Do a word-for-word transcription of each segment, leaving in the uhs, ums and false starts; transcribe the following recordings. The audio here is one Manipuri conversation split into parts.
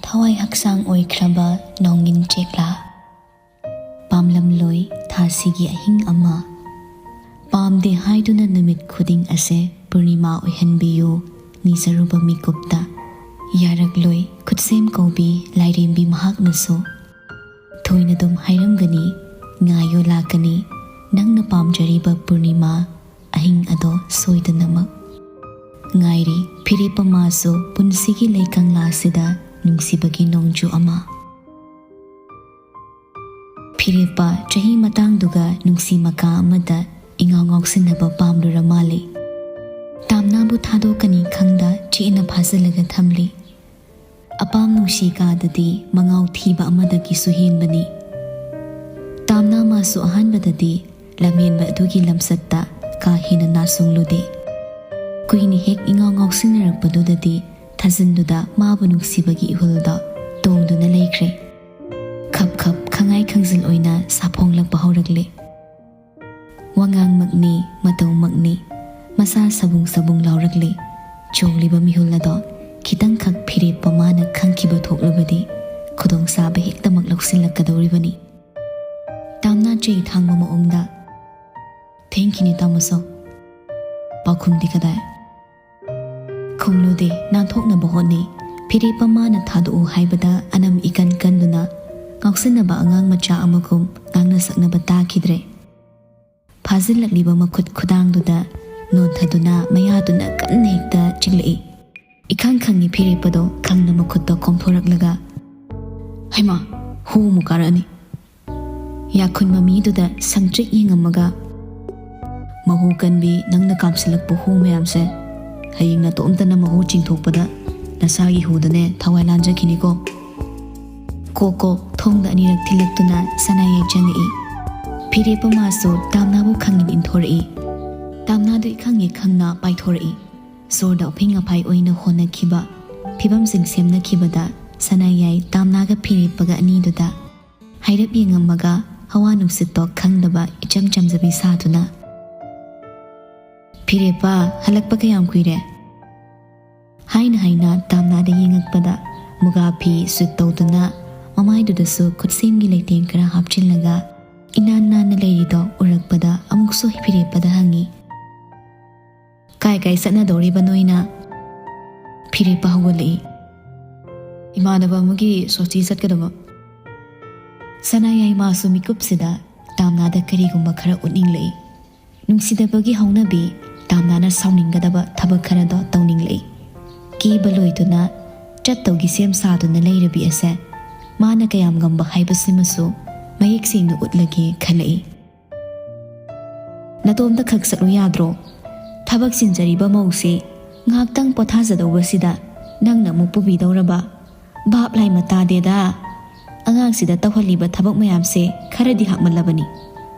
ꯊꯋꯥꯏ ꯍꯛꯆꯥꯡ ꯑꯣꯏꯈ꯭ꯔꯕ ꯅꯣꯡꯏꯟ ꯆꯦꯛꯂꯥ꯫ ꯄꯥꯝꯂꯝꯂꯣꯏ ꯊꯥꯁꯤꯒꯤ ꯑꯍꯤꯡ ꯑꯃ꯫ ꯄꯥꯝꯗꯦ ꯍꯥꯏꯗꯨꯅ ꯅꯨꯃꯤꯠ ꯈꯨꯗꯤꯡ ꯑꯁꯦ ꯄꯨꯔꯅꯤꯃꯥ ꯑꯣꯏꯍꯟꯕꯤꯌꯨ ꯅꯤꯖꯔꯨꯕ ꯃꯤꯀꯨꯞꯇ꯫ ꯌꯥꯔꯛꯂꯣꯏ ꯈꯨꯠꯁꯦꯝ ꯀꯧꯕꯤ ꯂꯥꯏꯔꯦꯝꯕꯤ ꯃꯍꯥꯛꯅꯁꯨ꯫ ꯊꯣꯏꯅꯗꯨꯝ ꯍꯥꯏꯔꯝꯒꯅꯤ, ꯉꯥꯏꯌꯨ ꯂꯥꯛꯀꯅꯤ ꯅꯪꯅ ꯄꯥꯝꯖꯔꯤꯕ ꯄꯨꯔꯅꯤꯃꯥ ꯑꯍꯤꯡ ꯑꯗꯣ ꯁꯣꯏꯗꯅꯃꯛ꯫ ꯉꯥꯏꯔꯤ ꯐꯤꯔꯦꯞꯄ ꯃꯥꯁꯨ ꯄꯨꯟꯁꯤꯒꯤ ꯂꯩꯀꯪꯂꯥꯁꯤꯗ ꯅꯨꯡꯁꯤꯕꯒꯤ ꯅꯣꯡꯖꯨ ꯑꯃ꯫ ꯐꯤꯔꯦꯞꯄ ꯆꯍꯤ ꯃꯇꯥꯡꯗꯨꯒ ꯅꯨꯡꯁꯤ ꯃꯀꯥ ꯑꯃꯗ ꯏꯉꯥꯎ ꯉꯥꯎꯁꯤꯟꯅꯕ ꯄꯥꯝꯂꯨꯔ ꯃꯥꯜꯂꯦ꯫ ꯇꯥꯝꯅꯥꯕꯨ ꯊꯥꯗꯣꯛꯀꯅꯤ ꯈꯪꯗ ꯆꯦꯠꯅ ꯐꯥꯖꯤꯜꯂꯒ ꯊꯝꯂꯤ꯫ ꯑꯄꯥꯝ ꯅꯨꯡꯁꯤ ꯀꯥꯗꯗꯤ ꯃꯉꯥꯎ ꯊꯤꯕ ꯑꯃꯗꯒꯤꯁꯨ ꯍꯦꯟꯕꯅꯤ꯫ ꯇꯥꯝꯅꯥ ꯃꯥꯁꯨ ꯑꯍꯥꯟꯕꯗꯗꯤ ꯂꯝꯍꯦꯟꯕ ꯑꯗꯨꯒꯤ ꯂꯝꯆꯠꯇ ꯀꯥ ꯍꯦꯟꯅ ꯅꯥꯁꯨꯡꯂꯨꯗꯦ꯫ ꯀꯨꯏꯅ ꯍꯦꯛ ꯏꯉꯥꯎ ꯉꯥꯎꯁꯤꯟꯅꯔꯛꯄꯗꯨꯗꯗꯤ ꯊꯥꯖꯤꯟꯗꯨꯗ ꯃꯥꯕꯨ ꯅꯨꯡꯁꯤꯕꯒꯤ ꯏꯍꯨꯜꯗꯣ ꯇꯣꯡꯗꯨꯅ ꯂꯩꯈ꯭ꯔꯦ꯫ ꯈꯞ ꯈꯞ ꯈꯉꯥꯏ ꯈꯪꯖꯤꯜ ꯑꯣꯏꯅ ꯁꯥꯐꯣꯡꯂꯛꯄ ꯍꯧꯔꯛꯂꯦ꯫ ꯋꯥꯉꯥꯡꯃꯛꯅꯤ, ꯃꯇꯧꯃꯛꯅꯤ, ꯃꯁꯥ ꯁꯕꯨꯡ ꯁꯕꯨꯡ ꯂꯥꯎꯔꯛꯂꯤ꯫ ꯆꯣꯡꯂꯤꯕ ꯃꯤꯍꯨꯜ ꯑꯗꯣ ꯈꯤꯇꯪꯈꯛ ꯐꯤꯔꯦꯞꯄ ꯃꯥꯅ ꯈꯪꯈꯤꯕ ꯊꯣꯛꯂꯕꯗꯤ ꯈꯨꯗꯣꯡꯆꯥꯕ ꯍꯦꯛꯇꯃꯛ ꯂꯧꯁꯤꯜꯂꯛꯀꯗꯧꯔꯤꯕꯅꯤ꯫ ꯇꯥꯝꯅꯥ ꯆꯩ ꯊꯥꯡꯕ ꯃꯑꯣꯡꯗ, "ꯊꯦꯡꯈꯤꯅꯤ ꯇꯥꯃꯣꯁꯣ꯫ ꯄꯥꯎꯈꯨꯝꯗꯤ ꯀꯗꯥꯏ?" ꯈꯨꯝꯂꯨꯗꯦ, ꯅꯥꯟꯊꯣꯛꯅꯕ ꯍꯣꯠꯅꯩ꯫ ꯐꯤꯔꯦꯞꯄ ꯃꯥꯅ ꯊꯥꯗꯣꯛꯎ ꯍꯥꯏꯕꯗ ꯑꯅꯝ ꯏꯀꯟ ꯀꯟꯗꯨꯅ ꯉꯥꯎꯁꯤꯟꯅꯕ ꯑꯉꯥꯡ ꯃꯆꯥ ꯑꯃꯒꯨꯝ ꯉꯥꯡꯅ ꯁꯛꯅꯕ ꯇꯥꯈꯤꯗ꯭ꯔꯦ꯫ ꯐꯥꯖꯤꯜꯂꯛꯂꯤꯕ ꯃꯈꯨꯠ ꯈꯨꯗꯥꯡꯗꯨꯗ ꯅꯣꯟꯊꯗꯨꯅ ꯃꯌꯥꯗꯨꯅ ꯀꯟꯅ ꯍꯦꯛꯇ ꯆꯤꯛꯂꯛꯏ꯫ ꯏꯈꯪ ꯈꯪꯉꯤ ꯐꯤꯔꯦꯞꯄꯗꯣ ꯈꯪꯅ ꯃꯈꯨꯠꯇꯣ ꯀꯣꯝꯊꯣꯔꯛꯂꯒ, "ꯍꯩꯃꯥ, ꯍꯨ ꯑꯃꯨꯛ ꯀꯥꯔꯛꯑꯅꯤ!" ꯌꯥꯈꯨꯟ ꯃꯃꯤꯗꯨꯗ ꯁꯪꯇ꯭ꯔꯤꯛ ꯌꯦꯡꯉꯝꯃꯒ, "ꯃꯍꯨ ꯀꯟꯕꯤ ꯅꯪꯅ ꯀꯥꯝꯁꯤꯜꯂꯛꯄ ꯍꯨ ꯃꯌꯥꯝꯁꯦ, ꯍꯌꯦꯡ ꯅꯇꯣꯝꯇꯅ ꯃꯍꯨ ꯆꯤꯡꯊꯣꯛꯄꯗ ꯅꯁꯥꯒꯤ ꯍꯨꯗꯅꯦ ꯊꯋꯥꯏ ꯂꯥꯟꯖꯈꯤꯅꯤꯀꯣ!" ꯀꯣꯛ ꯀꯣꯛ ꯊꯣꯡꯗ ꯑꯅꯤꯔꯛ ꯊꯤꯜꯂꯛꯇꯨꯅ ꯁꯅꯥꯌꯥꯏ ꯆꯪꯉꯛꯏ꯫ ꯐꯤꯔꯦꯞꯄ ꯃꯥꯁꯨ ꯇꯥꯝꯅꯥꯕꯨ ꯈꯪꯉꯤꯅ ꯏꯟꯊꯣꯔꯛꯏ꯫ ꯇꯥꯝꯅꯥꯗꯨ ꯏꯈꯪ ꯍꯦꯛ ꯈꯪꯅ ꯄꯥꯏꯊꯣꯔꯛꯏ꯫ ꯁꯣꯔꯗ ꯑꯐꯤꯡ ꯑꯐꯥꯏ ꯑꯣꯏꯅ ꯍꯣꯟꯅꯈꯤꯕ ꯐꯤꯕꯝꯁꯤꯡ ꯁꯦꯝꯅꯈꯤꯕꯗ ꯁꯅꯥꯌꯥꯏ ꯇꯥꯝꯅꯥꯒ ꯐꯤꯔꯦꯞꯄꯒ ꯑꯅꯤꯗꯨꯗ ꯍꯥꯏꯔꯞ ꯌꯦꯡꯉꯝꯃꯒ ꯍꯋꯥ ꯅꯨꯡꯁꯤꯠꯇꯣ ꯈꯪꯗꯕ ꯏꯆꯝ ꯆꯝꯖꯕꯤ ꯁꯥꯗꯨꯅ, "ꯐꯤꯔꯦꯞꯄ, ꯍꯜꯂꯛꯄ ꯀꯌꯥꯝ ꯀꯨꯏꯔꯦ?" ꯍꯥꯏꯅ ꯍꯥꯏꯅ ꯇꯥꯝꯅꯥꯗ ꯌꯦꯡꯉꯛꯄꯗ ꯃꯨꯒꯥ ꯐꯤ ꯁꯨꯠ ꯇꯧꯗꯨꯅ, ꯃꯃꯥꯏꯗꯨꯗꯁꯨ ꯈꯨꯠꯁꯦꯝꯒꯤ ꯂꯩꯇꯦꯡ ꯈꯔ ꯍꯥꯞꯆꯤꯜꯂꯒ ꯏꯅꯥꯟ ꯅꯥꯟꯅ ꯂꯩꯔꯤꯗꯣ ꯎꯔꯛꯄꯗ ꯑꯃꯨꯛꯁꯨ ꯐꯤꯔꯦꯞꯄꯗ ꯍꯪꯉꯤ, "ꯀꯥꯏ ꯀꯥꯏ ꯆꯠꯅꯗꯧꯔꯤꯕ ꯅꯣꯏꯅ?" ꯐꯤꯔꯦꯞꯄ ꯍꯧꯒꯠꯂꯛꯏ꯫ "ꯏꯃꯥꯟꯅꯕ ꯑꯃꯒꯤ ꯁꯣꯁꯇꯤ ꯆꯠꯀꯗꯕ꯫" ꯁꯅꯥꯌꯥꯏꯃꯥꯁꯨ ꯃꯤꯀꯨꯞꯁꯤꯗ ꯇꯥꯝꯅꯥꯗ ꯀꯔꯤꯒꯨꯝꯕ ꯈꯔ ꯎꯠꯅꯤꯡꯂꯛꯏ꯫ ꯅꯨꯡꯁꯤꯗꯕꯒꯤ ꯍꯧꯅꯕꯤ, ꯇꯥꯝꯅꯥꯅ ꯁꯥꯎꯅꯤꯡꯒꯗꯕ ꯊꯕꯛ ꯈꯔꯗꯣ ꯇꯧꯅꯤꯡꯂꯛꯏ꯫ ꯀꯦꯕ ꯂꯣꯏꯗꯨꯅ ꯆꯠꯇꯧꯒꯤ ꯁꯦꯝ ꯁꯥꯗꯨꯅ ꯂꯩꯔꯕꯤ ꯑꯁꯦ ꯃꯥꯅ ꯀꯌꯥꯝ ꯉꯝꯕ ꯍꯥꯏꯕꯁꯤꯃꯁꯨ ꯃꯌꯦꯛ ꯁꯦꯡꯅ ꯎꯠꯂꯒꯦ ꯈꯜꯂꯛꯏ꯫ "ꯅꯇꯣꯝꯇ ꯈꯛ ꯆꯠꯂꯨ ꯌꯥꯗ꯭ꯔꯣ? ꯊꯕꯛ ꯆꯤꯟꯖꯔꯤꯕ ꯃꯧꯁꯤ ꯉꯥꯏꯍꯥꯛꯇꯪ ꯄꯣꯊꯥꯖꯗꯧꯕꯁꯤꯗ ꯅꯪꯅ ꯑꯃꯨꯛ ꯄꯨꯕꯤꯗꯧꯔꯕ? ꯚꯥꯞ ꯂꯥꯏꯃ ꯇꯥꯗꯦꯗ꯫ ꯑꯉꯥꯡꯁꯤꯗ ꯇꯧꯍꯜꯂꯤꯕ ꯊꯕꯛ ꯃꯌꯥꯝꯁꯦ ꯈꯔꯗꯤ ꯍꯥꯞꯃꯜꯂꯕꯅꯤ꯫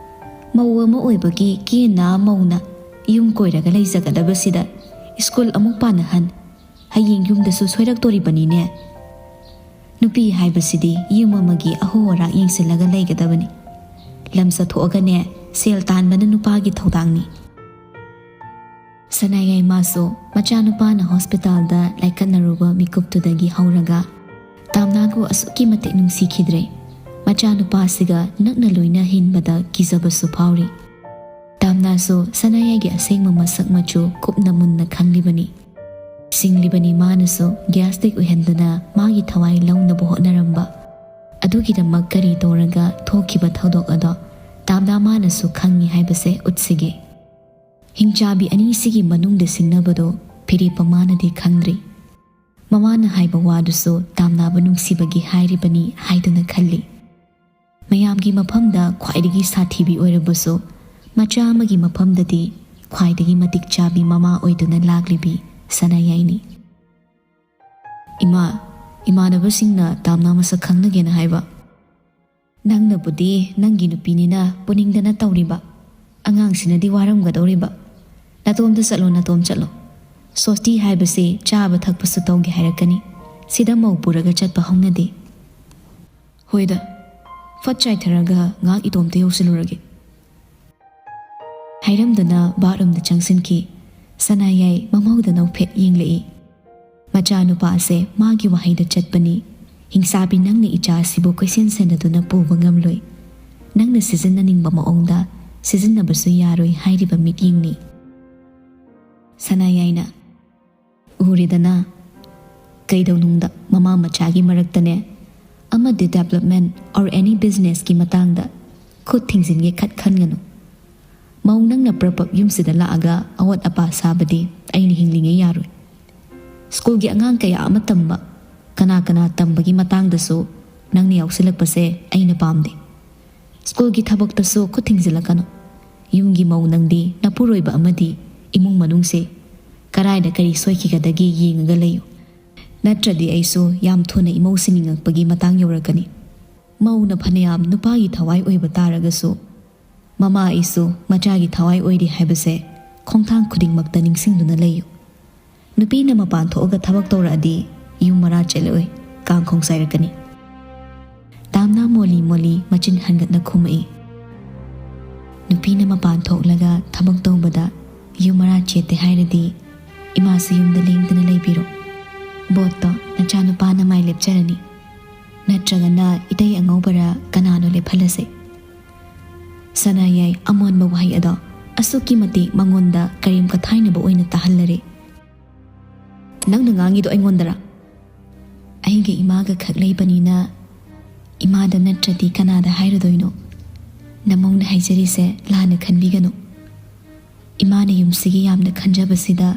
ꯃꯧ ꯑꯃ ꯑꯣꯏꯕꯒꯤ ꯀꯦꯅ ꯃꯧꯅ ꯌꯨꯝ ꯀꯣꯏꯔꯒ ꯂꯩꯖꯒꯗꯕꯁꯤꯗ ꯁ꯭ꯀꯨꯜ ꯑꯃꯨꯛ ꯄꯥꯟꯅꯍꯟ, ꯍꯌꯦꯡ ꯌꯨꯝꯗꯁꯨ ꯁꯣꯏꯔꯛꯇꯣꯔꯤꯕꯅꯤꯅꯦ꯫ ꯅꯨꯄꯤ ꯍꯥꯏꯕꯁꯤꯗꯤ ꯌꯨꯝ ꯑꯃꯒꯤ ꯑꯍꯣ ꯑꯔꯥꯛ ꯌꯦꯡꯁꯤꯜꯂꯒ ꯂꯩꯒꯗꯕꯅꯤ꯫ ꯂꯝ ꯆꯠꯊꯣꯛꯑꯒꯅꯦ, ꯁꯦꯜ ꯇꯥꯟꯕꯅ ꯅꯨꯄꯥꯒꯤ ꯊꯧꯗꯥꯡꯅꯤ꯫" ꯁꯅꯥꯌꯥꯏꯃꯥꯁꯨ ꯃꯆꯥꯅꯨꯄꯥꯅ ꯍꯣꯁꯄꯤꯇꯥꯜꯗ ꯂꯥꯏꯀꯠꯅꯔꯨꯕ ꯃꯤꯀꯨꯞꯇꯨꯗꯒꯤ ꯍꯧꯔꯒ ꯇꯥꯝꯅꯥꯕꯨ ꯑꯁꯨꯛꯀꯤ ꯃꯇꯤꯛ ꯅꯨꯡꯁꯤꯈꯤꯗ꯭ꯔꯦ꯫ ꯃꯆꯥꯅꯨꯄꯥꯁꯤꯒ ꯅꯛꯅ ꯂꯣꯏꯅ ꯍꯤꯡꯕꯗ ꯀꯤꯖꯕꯁꯨ ꯐꯥꯎꯔꯤ꯫ ꯇꯥꯝꯅꯥꯁꯨ ꯁꯅꯥꯌꯥꯏꯒꯤ ꯑꯁꯦꯡꯕ ꯃꯁꯛ ꯃꯆꯨ ꯀꯨꯞꯅ ꯃꯨꯟꯅ ꯈꯪꯂꯤꯕꯅꯤ꯫ ꯁꯤꯡꯂꯤꯕꯅꯤ ꯃꯥꯅꯁꯨ ꯒ꯭ꯌꯥꯁ ꯂꯤꯛ ꯑꯣꯏꯍꯟꯗꯨꯅ ꯃꯥꯒꯤ ꯊꯋꯥꯏ ꯂꯧꯅꯕ ꯍꯣꯠꯅꯔꯝꯕ꯫ ꯑꯗꯨꯒꯤꯗꯃꯛ ꯀꯔꯤ ꯇꯧꯔꯒ ꯊꯣꯛꯈꯤꯕ ꯊꯧꯗꯣꯛ ꯑꯗꯣ ꯇꯥꯝꯅꯥ ꯃꯥꯅꯁꯨ ꯈꯪꯉꯤ ꯍꯥꯏꯕꯁꯦ ꯎꯠꯁꯤꯒꯦ꯫ ꯍꯤꯡꯆꯥꯕꯤ ꯑꯅꯤꯁꯤꯒꯤ ꯃꯅꯨꯡꯗ ꯁꯤꯡꯅꯕꯗꯣ ꯐꯤꯔꯦꯞꯄ ꯃꯥꯅꯗꯤ ꯈꯪꯗ꯭ꯔꯤ꯫ ꯃꯃꯥꯅ ꯍꯥꯏꯕ ꯋꯥꯗꯨꯁꯨ ꯇꯥꯝꯅꯥꯕ ꯅꯨꯡꯁꯤꯕꯒꯤ ꯍꯥꯏꯔꯤꯕꯅꯤ ꯍꯥꯏꯗꯨꯅ ꯈꯜꯂꯤ꯫ ꯃꯌꯥꯝꯒꯤ ꯃꯐꯝꯗ ꯈ꯭ꯋꯥꯏꯗꯒꯤ ꯁꯥꯊꯤꯕꯤ ꯑꯣꯏꯔꯕꯁꯨ, ꯃꯆꯥ ꯑꯃꯒꯤ ꯃꯐꯝꯗꯗꯤ ꯈ꯭ꯋꯥꯏꯗꯒꯤ ꯃꯇꯤꯛ ꯆꯥꯕꯤ ꯃꯃꯥ ꯑꯣꯏꯗꯨꯅ ꯂꯥꯛꯂꯤꯕꯤ ꯁꯅꯥꯌꯥꯏꯅꯤ꯫ "ꯏꯃꯥ, ꯏꯃꯥꯟꯅꯕꯁꯤꯡꯅ ꯇꯥꯝꯅꯥ ꯃꯁꯛ ꯈꯪꯅꯒꯦꯅ ꯍꯥꯏꯕ꯫ ꯅꯪꯅꯕꯨꯗꯤ ꯅꯪꯒꯤ ꯅꯨꯄꯤꯅꯤꯅ ꯄꯨꯅꯤꯡꯗꯅ ꯇꯧꯔꯤꯕ, ꯑꯉꯥꯡꯁꯤꯅꯗꯤ ꯋꯥꯔꯝꯒꯗꯧꯔꯤꯕ꯫ ꯅꯇꯣꯝꯇ ꯆꯠꯂꯣ, ꯅꯇꯣꯝ ꯆꯠꯂꯣ꯫ ꯁꯣꯁꯇꯤ ꯍꯥꯏꯕꯁꯤ ꯆꯥꯕ ꯊꯛꯄꯁꯨ ꯇꯧꯒꯦ ꯍꯥꯏꯔꯛꯀꯅꯤ꯫ ꯁꯤꯗ ꯃꯧ ꯄꯨꯔꯒ ꯆꯠꯄ ꯍꯧꯅꯗꯦ꯫" "ꯍꯣꯏꯗ, ꯐꯠ ꯆꯥꯏꯊꯔꯒ ꯉꯥꯏꯍꯥꯛ ꯏꯇꯣꯝꯇ ꯌꯧꯁꯤꯜꯂꯨꯔꯒꯦ꯫" ꯍꯥꯏꯔꯝꯗꯨꯅ ꯕꯥꯠꯔꯨꯝꯗ ꯆꯪꯁꯤꯟꯈꯤ꯫ ꯁꯅꯥꯌꯥꯏ ꯃꯃꯧꯗ ꯅꯣꯛꯐꯦꯠ ꯌꯦꯡꯂꯛꯏ꯫ ꯃꯆꯥꯅꯨꯄꯥꯁꯦ ꯃꯥꯒꯤ ꯋꯥꯍꯩꯗ ꯆꯠꯄꯅꯤ꯫ "ꯍꯤꯡꯁꯥꯕꯤ, ꯅꯪꯅ ꯏꯆꯥ ꯑꯁꯤꯕꯨ ꯀꯣꯏꯁꯦꯟ ꯁꯦꯟꯅꯗꯨꯅ ꯄꯨꯕ ꯉꯝꯂꯣꯏ꯫ ꯅꯪꯅ ꯁꯤꯖꯤꯟꯅꯅꯤꯡꯕ ꯃꯑꯣꯡꯗ ꯁꯤꯖꯤꯟꯅꯕꯁꯨ ꯌꯥꯔꯣꯏ" ꯍꯥꯏꯔꯤꯕ ꯃꯤꯠꯌꯦꯡꯅꯤ꯫ ꯁꯅꯥꯌꯥꯏꯅ, "ꯎꯔꯦꯗꯅ, ꯀꯩꯗꯧꯅꯨꯡꯗ ꯃꯃꯥ ꯃꯆꯥꯒꯤ ꯃꯔꯛꯇꯅꯦ ꯑꯃꯗꯤ development or any businessꯀꯤ ꯃꯇꯥꯡꯗ ꯈꯨꯠ ꯊꯤꯡꯖꯤꯟꯒꯦ ꯈꯠ ꯈꯟꯒꯅꯨ꯫ ꯃꯧ ꯅꯪꯅ ꯄ꯭ꯔꯞ ꯄ꯭ꯔꯞ ꯌꯨꯝꯁꯤꯗ ꯂꯥꯛꯑꯒ ꯑꯋꯥꯠ ꯑꯄꯥ ꯁꯥꯕꯗꯤ ꯑꯩꯅ ꯍꯤꯡꯂꯤꯉꯩ ꯌꯥꯔꯣꯏ꯫ ꯁ꯭ꯀꯨꯜꯒꯤ ꯑꯉꯥꯡ ꯀꯌꯥ ꯑꯃ ꯇꯝꯕ, ꯀꯅꯥ ꯀꯅꯥ ꯇꯝꯕꯒꯤ ꯃꯇꯥꯡꯗꯁꯨ ꯅꯪꯅ ꯌꯥꯎꯁꯤꯜꯂꯛꯄꯁꯦ ꯑꯩꯅ ꯄꯥꯝꯗꯦ꯫ ꯁ꯭ꯀꯨꯜꯒꯤ ꯊꯕꯛꯇꯁꯨ ꯈꯨꯠ ꯊꯤꯡꯖꯤꯜꯂꯛꯀꯅꯨ꯫ ꯌꯨꯝꯒꯤ ꯃꯧ ꯅꯪꯗꯤ ꯅꯄꯨꯔꯣꯏꯕ ꯑꯃꯗꯤ ꯏꯃꯨꯡ ꯃꯅꯨꯡꯁꯦ ꯀꯔꯥꯏꯗ ꯀꯔꯤ ꯁꯣꯏꯈꯤꯒꯗꯒꯦ ꯌꯦꯡꯉꯒ ꯂꯩꯌꯨ꯫ ꯅꯠꯇ꯭ꯔꯗꯤ ꯑꯩꯁꯨ ꯌꯥꯝ ꯊꯨꯅ ꯏꯃꯧ ꯁꯤꯟꯅꯤꯡꯉꯛꯄꯒꯤ ꯃꯇꯥꯡ ꯌꯧꯔꯛꯀꯅꯤ꯫ ꯃꯧꯅ ꯐꯅꯌꯥꯝ ꯅꯨꯄꯥꯒꯤ ꯊꯋꯥꯏ ꯑꯣꯏꯕ ꯇꯥꯔꯒꯁꯨ, ꯃꯃꯥ ꯑꯩꯁꯨ ꯃꯆꯥꯒꯤ ꯊꯋꯥꯏ ꯑꯣꯏꯔꯤ ꯍꯥꯏꯕꯁꯦ ꯈꯣꯡꯊꯥꯡ ꯈꯨꯗꯤꯡꯃꯛꯇ ꯅꯤꯡꯁꯤꯡꯗꯨꯅ ꯂꯩꯌꯨ꯫ ꯅꯨꯄꯤꯅ ꯃꯄꯥꯟ ꯊꯣꯛꯑꯒ ꯊꯕꯛ ꯇꯧꯔꯛꯑꯗꯤ ꯌꯨꯝ ꯃꯔꯥ ꯆꯦꯜꯂꯛꯑꯣꯏ, ꯀꯥꯡ ꯈꯣꯡ ꯆꯥꯏꯔꯛꯀꯅꯤ꯫" ꯗꯥꯝꯅ ꯃꯣꯂꯤ ꯃꯣꯂꯤ ꯃꯆꯤꯟ ꯍꯟꯒꯠꯅ ꯈꯨꯝꯃꯛꯏ꯫ ꯅꯨꯄꯤꯅ ꯃꯄꯥꯟ ꯊꯣꯛꯂꯒ ꯊꯕꯛ ꯇꯧꯕꯗ ꯌꯨꯝ ꯃꯔꯥ ꯆꯦꯠꯇꯦ ꯍꯥꯏꯔꯗꯤ ꯏꯃꯥꯁꯨ ꯌꯨꯝꯗ ꯂꯦꯡꯗꯅ ꯂꯩꯕꯤꯔꯣ꯫ ꯕꯣꯠꯇꯣ ꯅꯆꯥꯅꯨꯄꯥꯅ ꯃꯥꯏ ꯂꯦꯞꯆꯔꯅꯤ꯫ ꯅꯠꯇ꯭ꯔꯒꯅ ꯏꯇꯩ ꯑꯉꯧꯕꯔ ꯀꯅꯥꯅꯣ ꯂꯦꯞꯍꯜꯂꯁꯦ꯫ ꯁꯅꯥꯌꯥꯏ ꯑꯃꯣꯟꯕ ꯋꯥꯍꯩ ꯑꯗꯣ ꯑꯁꯨꯛꯀꯤ ꯃꯇꯤꯛ ꯃꯉꯣꯟꯗ ꯀꯔꯦꯝ ꯀꯊꯥꯏꯅꯕ ꯑꯣꯏꯅ ꯇꯥꯍꯜꯂꯔꯦ꯫ "ꯅꯪꯅ ꯉꯥꯡꯉꯤꯗꯣ ꯑꯩꯉꯣꯟꯗꯔ?" "ꯑꯩꯒ ꯏꯃꯥꯒ ꯈꯛ ꯂꯩꯕꯅꯤꯅ ꯏꯃꯥꯗ ꯅꯠꯇ꯭ꯔꯗꯤ ꯀꯅꯥꯗ ꯍꯥꯏꯔꯨꯗꯣꯏꯅꯣ? ꯅꯃꯧꯅ ꯍꯥꯏꯖꯔꯤꯁꯦ ꯂꯥꯟꯅ ꯈꯟꯕꯤꯒꯅꯨ꯫ ꯏꯃꯥꯅ ꯌꯨꯝꯁꯤꯒꯤ ꯌꯥꯝꯅ ꯈꯟꯖꯕꯁꯤꯗ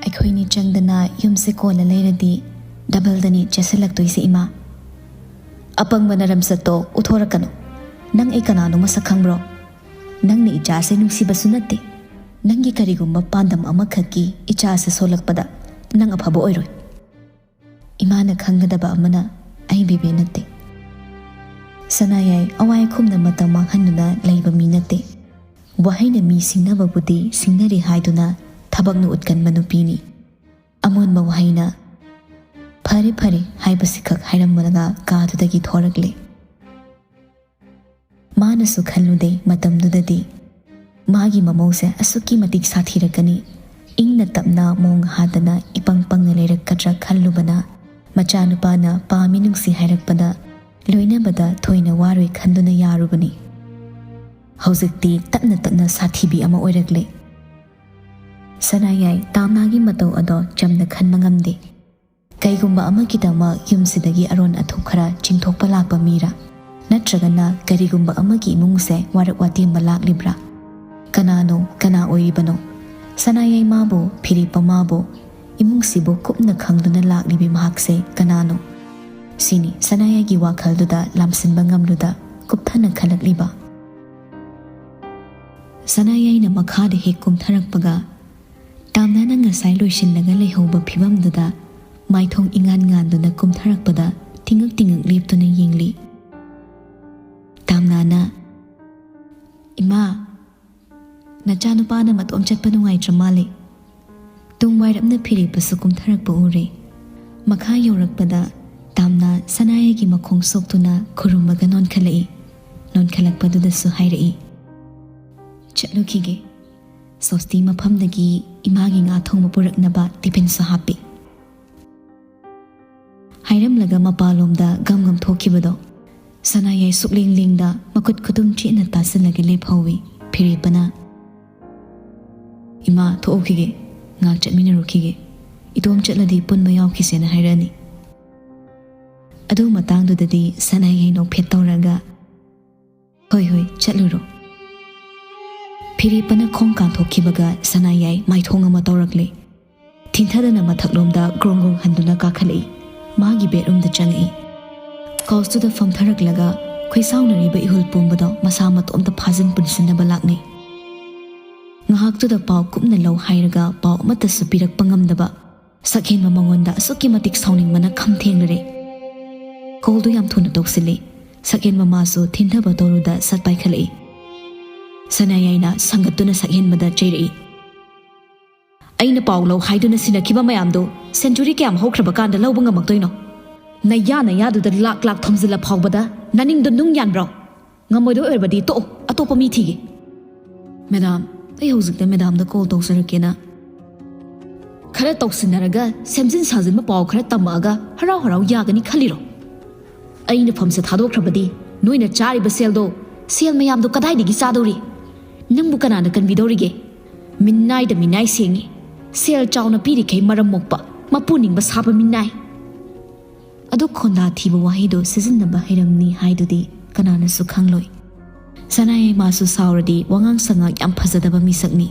ꯑꯩꯈꯣꯏꯅꯤ ꯆꯪꯗꯅ ꯌꯨꯝꯁꯦ ꯀꯣꯜꯂ ꯂꯩꯔꯗꯤ ꯗꯕꯜꯗꯅꯤ ꯆꯦꯁꯤꯜꯂꯛꯇꯣꯏꯁꯦ ꯏꯃꯥ꯫" "ꯑꯄꯪꯕ ꯅꯔꯝꯆꯠꯇꯣ ꯎꯠꯊꯣꯔꯛꯀꯅꯨ꯫ ꯅꯪ ꯑꯩ ꯀꯅꯥꯅꯣ ꯃꯁꯛ ꯈꯪꯕ꯭ꯔꯣ? ꯅꯪꯅ ꯏꯆꯥꯁꯦ ꯅꯨꯡꯁꯤꯕꯁꯨ ꯅꯠꯇꯦ꯫ ꯅꯪꯒꯤ ꯀꯔꯤꯒꯨꯝꯕ ꯄꯥꯟꯗꯝ ꯑꯃꯈꯛꯀꯤ ꯏꯆꯥꯁꯦ ꯁꯣꯜꯂꯛꯄꯗ ꯅꯪ ꯑꯐꯕ ꯑꯣꯏꯔꯣꯏ꯫ ꯏꯃꯥꯅ ꯈꯪꯒꯗꯕ ꯑꯃꯅ ꯑꯩ ꯕꯦꯕꯦ ꯅꯠꯇꯦ꯫" ꯁꯅꯥꯌꯥꯏ ꯑꯋꯥꯏ ꯑꯈꯨꯝꯅ ꯃꯇꯝ ꯃꯥꯡꯍꯟꯗꯨꯅ ꯂꯩꯕ ꯃꯤ ꯅꯠꯇꯦ꯫ ꯋꯥꯍꯩꯅ ꯃꯤ ꯁꯤꯡꯅꯕꯕꯨꯗꯤ ꯁꯤꯡꯅꯔꯤ ꯍꯥꯏꯗꯨꯅ ꯊꯕꯛꯅ ꯎꯠꯀꯟꯕ ꯅꯨꯄꯤꯅꯤ꯫ ꯑꯃꯣꯟꯕ ꯋꯥꯍꯩꯅ "ꯐꯔꯦ, ꯐꯔꯦ" ꯍꯥꯏꯕꯁꯤꯈꯛ ꯍꯥꯏꯔꯝꯂꯒ ꯀꯥꯗꯨꯗꯒꯤ ꯊꯣꯔꯛꯂꯦ꯫ ꯃꯥꯅꯁꯨ ꯈꯜꯂꯨꯗꯦ ꯃꯇꯝꯗꯨꯗꯗꯤ ꯃꯥꯒꯤ ꯃꯃꯧꯁꯦ ꯑꯁꯨꯛꯀꯤ ꯃꯇꯤꯛ ꯁꯥꯊꯤꯔꯛꯀꯅꯤ꯫ ꯏꯪꯅ ꯇꯞꯅ ꯃꯣꯡ ꯍꯥꯗꯅ ꯏꯄꯪ ꯄꯪꯅ ꯂꯩꯔꯛꯀꯗ꯭ꯔꯥ ꯈꯜꯂꯨꯕꯅ, ꯃꯆꯥꯅꯨꯄꯥꯅ ꯄꯥꯝꯃꯤ ꯅꯨꯡꯁꯤ ꯍꯥꯏꯔꯛꯄꯗ ꯂꯣꯏꯅꯕꯗ ꯊꯣꯏꯅ ꯋꯥꯔꯣꯏ ꯈꯟꯗꯨꯅ ꯌꯥꯔꯨꯕꯅꯤ꯫ ꯍꯧꯖꯤꯛꯇꯤ ꯇꯞꯅ ꯇꯞꯅ ꯁꯥꯊꯤꯕꯤ ꯑꯃ ꯑꯣꯏꯔꯛꯂꯦ꯫ ꯁꯅꯥꯌꯥꯏ ꯇꯥꯝꯅꯥꯒꯤ ꯃꯇꯧ ꯑꯗꯣ ꯆꯝꯅ ꯈꯟꯕ ꯉꯝꯗꯦ꯫ ꯀꯩꯒꯨꯝꯕ ꯑꯃꯒꯤꯗꯃꯛ ꯌꯨꯝꯁꯤꯗꯒꯤ ꯑꯔꯣꯟ ꯑꯊꯨꯞ ꯈꯔ ꯆꯤꯡꯊꯣꯛꯄ ꯂꯥꯛꯄ ꯃꯤꯔꯥ? ꯅꯠꯇ꯭ꯔꯒꯅ ꯀꯔꯤꯒꯨꯝꯕ ꯑꯃꯒꯤ ꯏꯃꯨꯡꯁꯦ ꯋꯥꯔꯛ ꯋꯥꯇꯦꯝꯕ ꯂꯥꯛꯂꯤꯕ꯭ꯔꯥ? ꯀꯅꯥꯅꯣ, ꯀꯅꯥ ꯑꯣꯏꯔꯤꯕꯅꯣ? ꯁꯅꯥꯌꯥꯏ ꯃꯥꯕꯨ, ꯐꯤꯔꯦꯞꯄ ꯃꯥꯕꯨ, ꯏꯃꯨꯡꯁꯤꯕꯨ ꯀꯨꯞꯅ ꯈꯪꯗꯨꯅ ꯂꯥꯛꯂꯤꯕꯤ ꯃꯍꯥꯛꯁꯦ ꯀꯅꯥꯅꯣ? ꯁꯤꯅꯤ ꯁꯅꯥꯌꯥꯏꯒꯤ ꯋꯥꯈꯜꯗꯨꯗ ꯂꯥꯝꯁꯤꯟꯕ ꯉꯝꯂꯨꯗ ꯀꯨꯞꯊꯅ ꯈꯜꯂꯛꯂꯤꯕ꯫ ꯁꯅꯥꯌꯥꯏꯅ ꯃꯈꯥꯗ ꯍꯦꯛ ꯀꯨꯝꯊꯔꯛꯄꯒ, ꯇꯥꯝꯅꯥꯅ ꯉꯁꯥꯏ ꯂꯣꯏꯁꯤꯜꯂꯒ ꯂꯩꯍꯧꯕ ꯐꯤꯕꯝꯗꯨꯗ ꯃꯥꯏꯊꯣꯡ ꯏꯉꯥꯟ ꯉꯥꯟꯗꯨꯅ ꯀꯨꯝꯊꯔꯛꯄꯗ ꯇꯤꯉꯛ ꯇꯤꯉꯛ ꯂꯦꯞꯇꯨꯅ ꯌꯦꯡꯂꯤ꯫ ꯇꯥꯝꯅꯥꯅ, "ꯏꯃꯥ, ꯅꯆꯥꯅꯨꯄꯥꯅ ꯃꯇꯣꯝ ꯆꯠꯄ ꯅꯨꯡꯉꯥꯏꯇ꯭ꯔ ꯃꯥꯜꯂꯦ꯫" ꯇꯨꯡ ꯋꯥꯏꯔꯞꯅ ꯐꯤꯔꯦꯞꯄꯁꯨ ꯀꯨꯝꯊꯔꯛꯄ ꯎꯔꯦ꯫ ꯃꯈꯥ ꯌꯧꯔꯛꯄꯗ ꯇꯥꯝꯅꯥ ꯁꯅꯥꯌꯥꯏꯒꯤ ꯃꯈꯣꯡ ꯁꯣꯛꯇꯨꯅ ꯈꯨꯔꯨꯝꯃꯒ ꯅꯣꯟꯈꯠꯂꯛꯏ꯫ ꯅꯣꯟꯈꯠꯂꯛꯄꯗꯨꯗꯁꯨ ꯍꯥꯏꯔꯛꯏ, "ꯆꯠꯂꯨꯈꯤꯒꯦ꯫ ꯁꯣꯁꯇꯤ ꯃꯐꯝꯗꯒꯤ ꯏꯃꯥꯒꯤ ꯉꯥ ꯊꯣꯡꯕ ꯄꯨꯔꯛꯅꯕ ꯇꯤꯐꯤꯟꯁꯨ ꯍꯥꯞꯄꯤ꯫" ꯍꯥꯏꯔꯝꯂꯒ ꯃꯄꯥꯟꯂꯣꯝꯗ ꯒꯝ ꯒꯝ ꯊꯣꯛꯈꯤꯕꯗꯣ ꯁꯅꯥꯌꯥꯏ ꯁꯨꯛꯂꯦꯡ ꯂꯦꯡꯗ ꯃꯈꯨꯠ ꯈꯨꯇꯨꯝ ꯆꯦꯠꯅ ꯇꯥꯁꯤꯜꯂꯒ ꯂꯦꯞꯍꯧꯏ꯫ ꯐꯤꯔꯦꯞꯄꯅ, "ꯏꯃꯥ, ꯊꯣꯛꯎꯈꯤꯒꯦ, ꯉꯥꯏꯍꯥꯛ ꯆꯠꯃꯤꯟꯅꯔꯨꯈꯤꯒꯦ꯫ ꯏꯇꯣꯝ ꯆꯠꯂꯗꯤ ꯄꯨꯟꯕ ꯌꯥꯎꯈꯤꯁꯦꯅ ꯍꯥꯏꯔꯛꯑꯅꯤ꯫" ꯑꯗꯨ ꯃꯇꯥꯡꯗꯨꯗꯗꯤ ꯁꯅꯥꯌꯥꯏ ꯅꯣꯛꯐꯦꯠ ꯇꯧꯔꯒ, "ꯍꯣꯏ, ꯍꯣꯏ, ꯆꯠꯂꯨꯔꯣ꯫" ꯐꯤꯔꯦꯞꯄꯅ ꯈꯣꯡ ꯀꯥꯟꯊꯣꯛꯈꯤꯕꯒ ꯁꯅꯥꯌꯥꯏ ꯃꯥꯏꯊꯣꯡ ꯑꯃ ꯇꯧꯔꯛꯂꯦ꯫ ꯊꯤꯟꯊꯗꯅ ꯃꯊꯛꯂꯣꯝꯗ ꯒ꯭ꯔꯣꯡ ꯒ꯭ꯔꯣꯡ ꯍꯟꯗꯨꯅ ꯀꯥꯈꯠꯂꯛꯏ꯫ ꯃꯥꯒꯤ ꯕꯦꯗꯔꯨꯝꯗ ꯆꯪꯉꯛꯏ꯫ ꯀꯥꯎꯁꯇꯨꯗ ꯐꯝꯊꯔꯛꯂꯒ ꯈꯣꯏꯁꯥꯎꯅꯔꯤꯕ ꯏꯍꯨꯜ ꯄꯨꯝꯕꯗꯣ ꯃꯁꯥ ꯃꯇꯣꯝꯇ ꯐꯥꯖꯤꯟ ꯄꯨꯟꯁꯤꯟꯅꯕ ꯂꯥꯛꯅꯩ꯫ ꯉꯥꯏꯍꯥꯛꯇꯨꯗ ꯄꯥꯎ ꯀꯨꯞꯅ ꯂꯧ ꯍꯥꯏꯔꯒ ꯄꯥꯎ ꯑꯃꯠꯇꯁꯨ ꯄꯤꯔꯛꯄ ꯉꯝꯗꯕ ꯁꯛꯍꯦꯟꯕ ꯃꯉꯣꯟꯗ ꯑꯁꯨꯛꯀꯤ ꯃꯇꯤꯛ ꯁꯥꯎꯅꯤꯡꯕꯅ ꯈꯝ ꯊꯦꯡꯂꯔꯦ꯫ ꯀꯣꯜꯗꯨ ꯌꯥꯝ ꯊꯨꯅ ꯇꯧꯁꯤꯜꯂꯤ꯫ ꯁꯛꯍꯦꯟꯕ ꯃꯥꯁꯨ ꯊꯤꯟꯊꯕ ꯇꯧꯔꯨꯗ ꯁꯠ ꯄꯥꯏꯈꯠꯂꯛꯏ꯫ ꯁꯅꯥꯌꯥꯏꯅ ꯁꯪꯒꯠꯇꯨꯅ ꯁꯛꯍꯦꯟꯕꯗ ꯆꯩꯔꯛꯏ꯫ "ꯑꯩꯅ ꯄꯥꯎ ꯂꯧ ꯍꯥꯏꯗꯨꯅ ꯁꯤꯟꯅꯈꯤꯕ ꯃꯌꯥꯝꯗꯨ ꯁꯦꯟꯆꯨꯔꯤ ꯀꯌꯥꯝ ꯍꯧꯈ꯭ꯔꯕ ꯀꯥꯟꯗ ꯂꯧꯕ ꯉꯝꯃꯛꯇꯣꯏꯅꯣ? ꯅꯌꯥ ꯅꯌꯥꯗꯨꯗ ꯂꯥꯛ ꯂꯥꯛ ꯊꯣꯝꯖꯤꯜꯂ ꯐꯥꯎꯕꯗ ꯅꯅꯤꯡꯗꯣ ꯅꯨꯡ ꯌꯥꯟꯕ꯭ꯔꯣ? ꯉꯝꯃꯣꯏꯗꯣꯏ ꯑꯣꯏꯔꯕꯗꯤ ꯇꯣꯛꯑꯣ, ꯑꯇꯣꯞꯄ ꯃꯤ ꯊꯤꯒꯦ꯫" "ꯃꯦꯗꯥꯝ, ꯑꯩ ꯍꯧꯖꯤꯛꯇ ꯃꯦꯗꯥꯝꯗ ꯀꯣꯜ ꯇꯧꯖꯔꯛꯀꯦꯅ ꯈꯔ ꯇꯧꯁꯤꯟꯅꯔꯒ ꯁꯦꯝꯖꯤꯟ ꯁꯥꯖꯤꯟꯕ ꯄꯥꯎ ꯈꯔ ꯇꯝꯃꯛꯑꯒ ꯍꯔꯥꯎ ꯍꯔꯥꯎ ꯌꯥꯒꯅꯤ ꯈꯜꯂꯤꯔꯣ? ꯑꯩꯅ ꯐꯝꯁ ꯊꯥꯗꯣꯛꯈ꯭ꯔꯕꯗꯤ ꯅꯣꯏꯅ ꯆꯥꯔꯤꯕ ꯁꯦꯜꯗꯣ, ꯁꯦꯜ ꯃꯌꯥꯝꯗꯣ ꯀꯗꯥꯏꯗꯒꯤ ꯆꯥꯗꯧꯔꯤ? ꯅꯪꯕꯨ ꯀꯅꯥꯅ ꯀꯟꯕꯤꯗꯧꯔꯤꯒꯦ? ꯃꯤꯅꯥꯏꯗ ꯃꯤꯅꯥꯏ ꯁꯦꯡꯉꯤ꯫ ꯁꯦꯜ ꯆꯥꯎꯅ ꯄꯤꯔꯤꯈꯩ ꯃꯔꯝ ꯃꯣꯛꯄ, ꯃꯄꯨ ꯅꯤꯡꯕ ꯁꯥꯕ ꯃꯤꯅꯥꯏ꯫ ꯑꯗꯨ ꯈꯣꯟꯗꯥ ꯊꯤꯕ ꯋꯥꯍꯩꯗꯨ ꯁꯤꯖꯤꯟꯅꯕ ꯍꯩꯔꯝꯅꯤ ꯍꯥꯏꯗꯨꯗꯤ ꯀꯅꯥꯅꯁꯨ ꯈꯪꯂꯣꯏ꯫ ꯁꯅꯥꯌꯥꯏꯃꯁꯨ ꯁꯥꯎꯔꯗꯤ ꯋꯥꯉꯥꯡ ꯁꯉꯥꯡ ꯌꯥꯝ ꯐꯖꯗꯕ ꯃꯤꯁꯛꯅꯤ꯫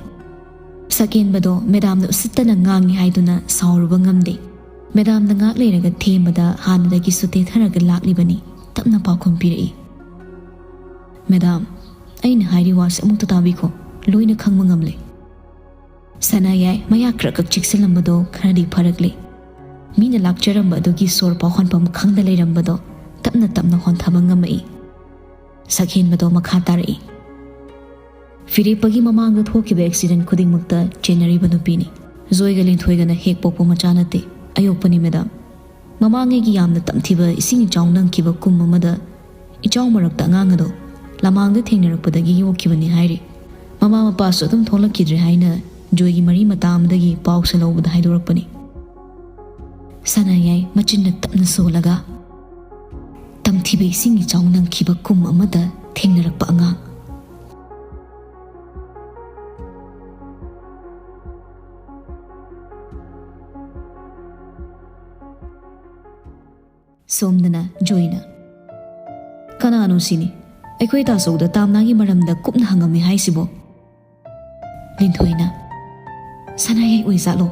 ꯁꯛꯍꯦꯟꯕꯗꯣ ꯃꯦꯗꯥꯝꯅ ꯎꯁꯤꯠꯇꯅ ꯉꯥꯡꯉꯤ ꯍꯥꯏꯗꯨꯅ ꯁꯥꯎꯔꯨꯕ ꯉꯝꯗꯦ꯫ ꯃꯦꯗꯥꯝꯅ ꯉꯥꯛ ꯂꯩꯔꯒ ꯊꯦꯝꯕꯗ ꯍꯥꯟꯅꯗꯒꯤꯁꯨ ꯇꯦꯊꯔꯒ ꯂꯥꯛꯂꯤꯕꯅꯤ꯫ ꯇꯞꯅ ꯄꯥꯎꯈꯨꯝ ꯄꯤꯔꯛꯏ꯫ ꯃꯦꯗꯥꯝ, ꯑꯩꯅ ꯍꯥꯏꯔꯤ ꯋꯥꯁꯦ ꯑꯃꯨꯛꯇ ꯇꯥꯕꯤꯈꯣ꯫ ꯂꯣꯏꯅ ꯈꯪꯕ ꯉꯝꯂꯦ꯫ ꯁꯅꯥꯌꯥꯏ ꯃꯌꯥ ꯈꯔ ꯈꯛ ꯆꯤꯛꯁꯤꯜꯂꯝꯕꯗꯣ ꯈꯔꯗꯤ ꯐꯔꯛꯂꯦ꯫ ꯃꯤꯅ ꯂꯥꯛꯆꯔꯝꯕ ꯑꯗꯨꯒꯤ ꯁꯣꯔ ꯄꯥꯎꯍꯟꯐꯝ ꯈꯪꯗ ꯂꯩꯔꯝꯕꯗꯣ ꯇꯞꯅ ꯇꯞꯅ ꯍꯣꯟꯊꯕ ꯉꯝꯃꯛꯏ꯫ ꯁꯛꯍꯦꯟꯕꯗꯣ ꯃꯈꯥ ꯇꯥꯔꯛꯏ꯫ ꯐꯤꯔꯦꯞꯄꯒꯤ ꯃꯃꯥꯡꯗ ꯊꯣꯛꯈꯤꯕ ꯑꯦꯛꯁꯤꯗꯦꯟ ꯈꯨꯗꯤꯡꯃꯛꯇ ꯆꯦꯟꯅꯔꯤꯕ ꯅꯨꯄꯤꯅꯤ꯫ ꯖꯣꯏꯒ ꯂꯤꯟꯊꯣꯏꯒꯅ ꯍꯦꯛ ꯄꯣꯛꯄ ꯃꯆꯥ ꯅꯠꯇꯦ, ꯑꯌꯣꯛꯄꯅꯤ ꯃꯦꯗꯥꯝ꯫ ꯃꯃꯥꯡꯉꯩꯒꯤ ꯌꯥꯝꯅ ꯇꯝꯊꯤꯕ ꯏꯁꯤꯡ ꯏꯆꯥꯎ ꯅꯪꯈꯤꯕ ꯀꯨꯝ ꯑꯃꯗ ꯏꯆꯥꯎ ꯃꯔꯛꯇ ꯑꯉꯥꯡ ꯑꯗꯣ ꯂꯃꯥꯡꯗ ꯊꯦꯡꯅꯔꯛꯄꯗꯒꯤ ꯌꯣꯛꯈꯤꯕꯅꯤ ꯍꯥꯏꯔꯤ꯫ ꯃꯃꯥ ꯃꯄꯥꯁꯨ ꯑꯗꯨꯝ ꯊꯣꯛꯂꯛꯈꯤꯗ꯭ꯔꯦ ꯍꯥꯏꯅ ꯖꯣꯏꯒꯤ ꯃꯔꯤ ꯃꯇꯥ ꯑꯃꯗꯒꯤ ꯄꯥꯎꯁꯦ ꯂꯧꯕꯗ ꯍꯥꯏꯗꯣꯔꯛꯄꯅꯤ꯫ ꯁꯅꯥꯌꯥꯏ ꯃꯆꯤꯟꯅ ꯇꯞꯅ ꯁꯣꯜꯂꯒ, "ꯇꯝꯊꯤꯕ ꯏꯁꯤꯡ ꯏꯆꯥꯎ ꯅꯪꯈꯤꯕ ꯀꯨꯝ ꯑꯃꯗ ꯊꯦꯡꯅꯔꯛꯄ ꯑꯉꯥꯡ"꯫ ꯁꯣꯝꯗꯅ ꯖꯣꯏꯅ, "ꯀꯅꯥꯅꯣ ꯁꯤꯅꯤ? ꯑꯩꯈꯣꯏ ꯇꯥꯆꯧꯗ ꯇꯥꯝꯅꯥꯒꯤ ꯃꯔꯝꯗ ꯀꯨꯞꯅ ꯍꯪꯉꯝꯃꯤ ꯍꯥꯏꯁꯤꯕꯣ?" ꯂꯤꯟꯊꯣꯏꯅ, "ꯁꯅꯥꯌꯥꯏ ꯑꯣꯏꯖꯥꯠꯂꯣ?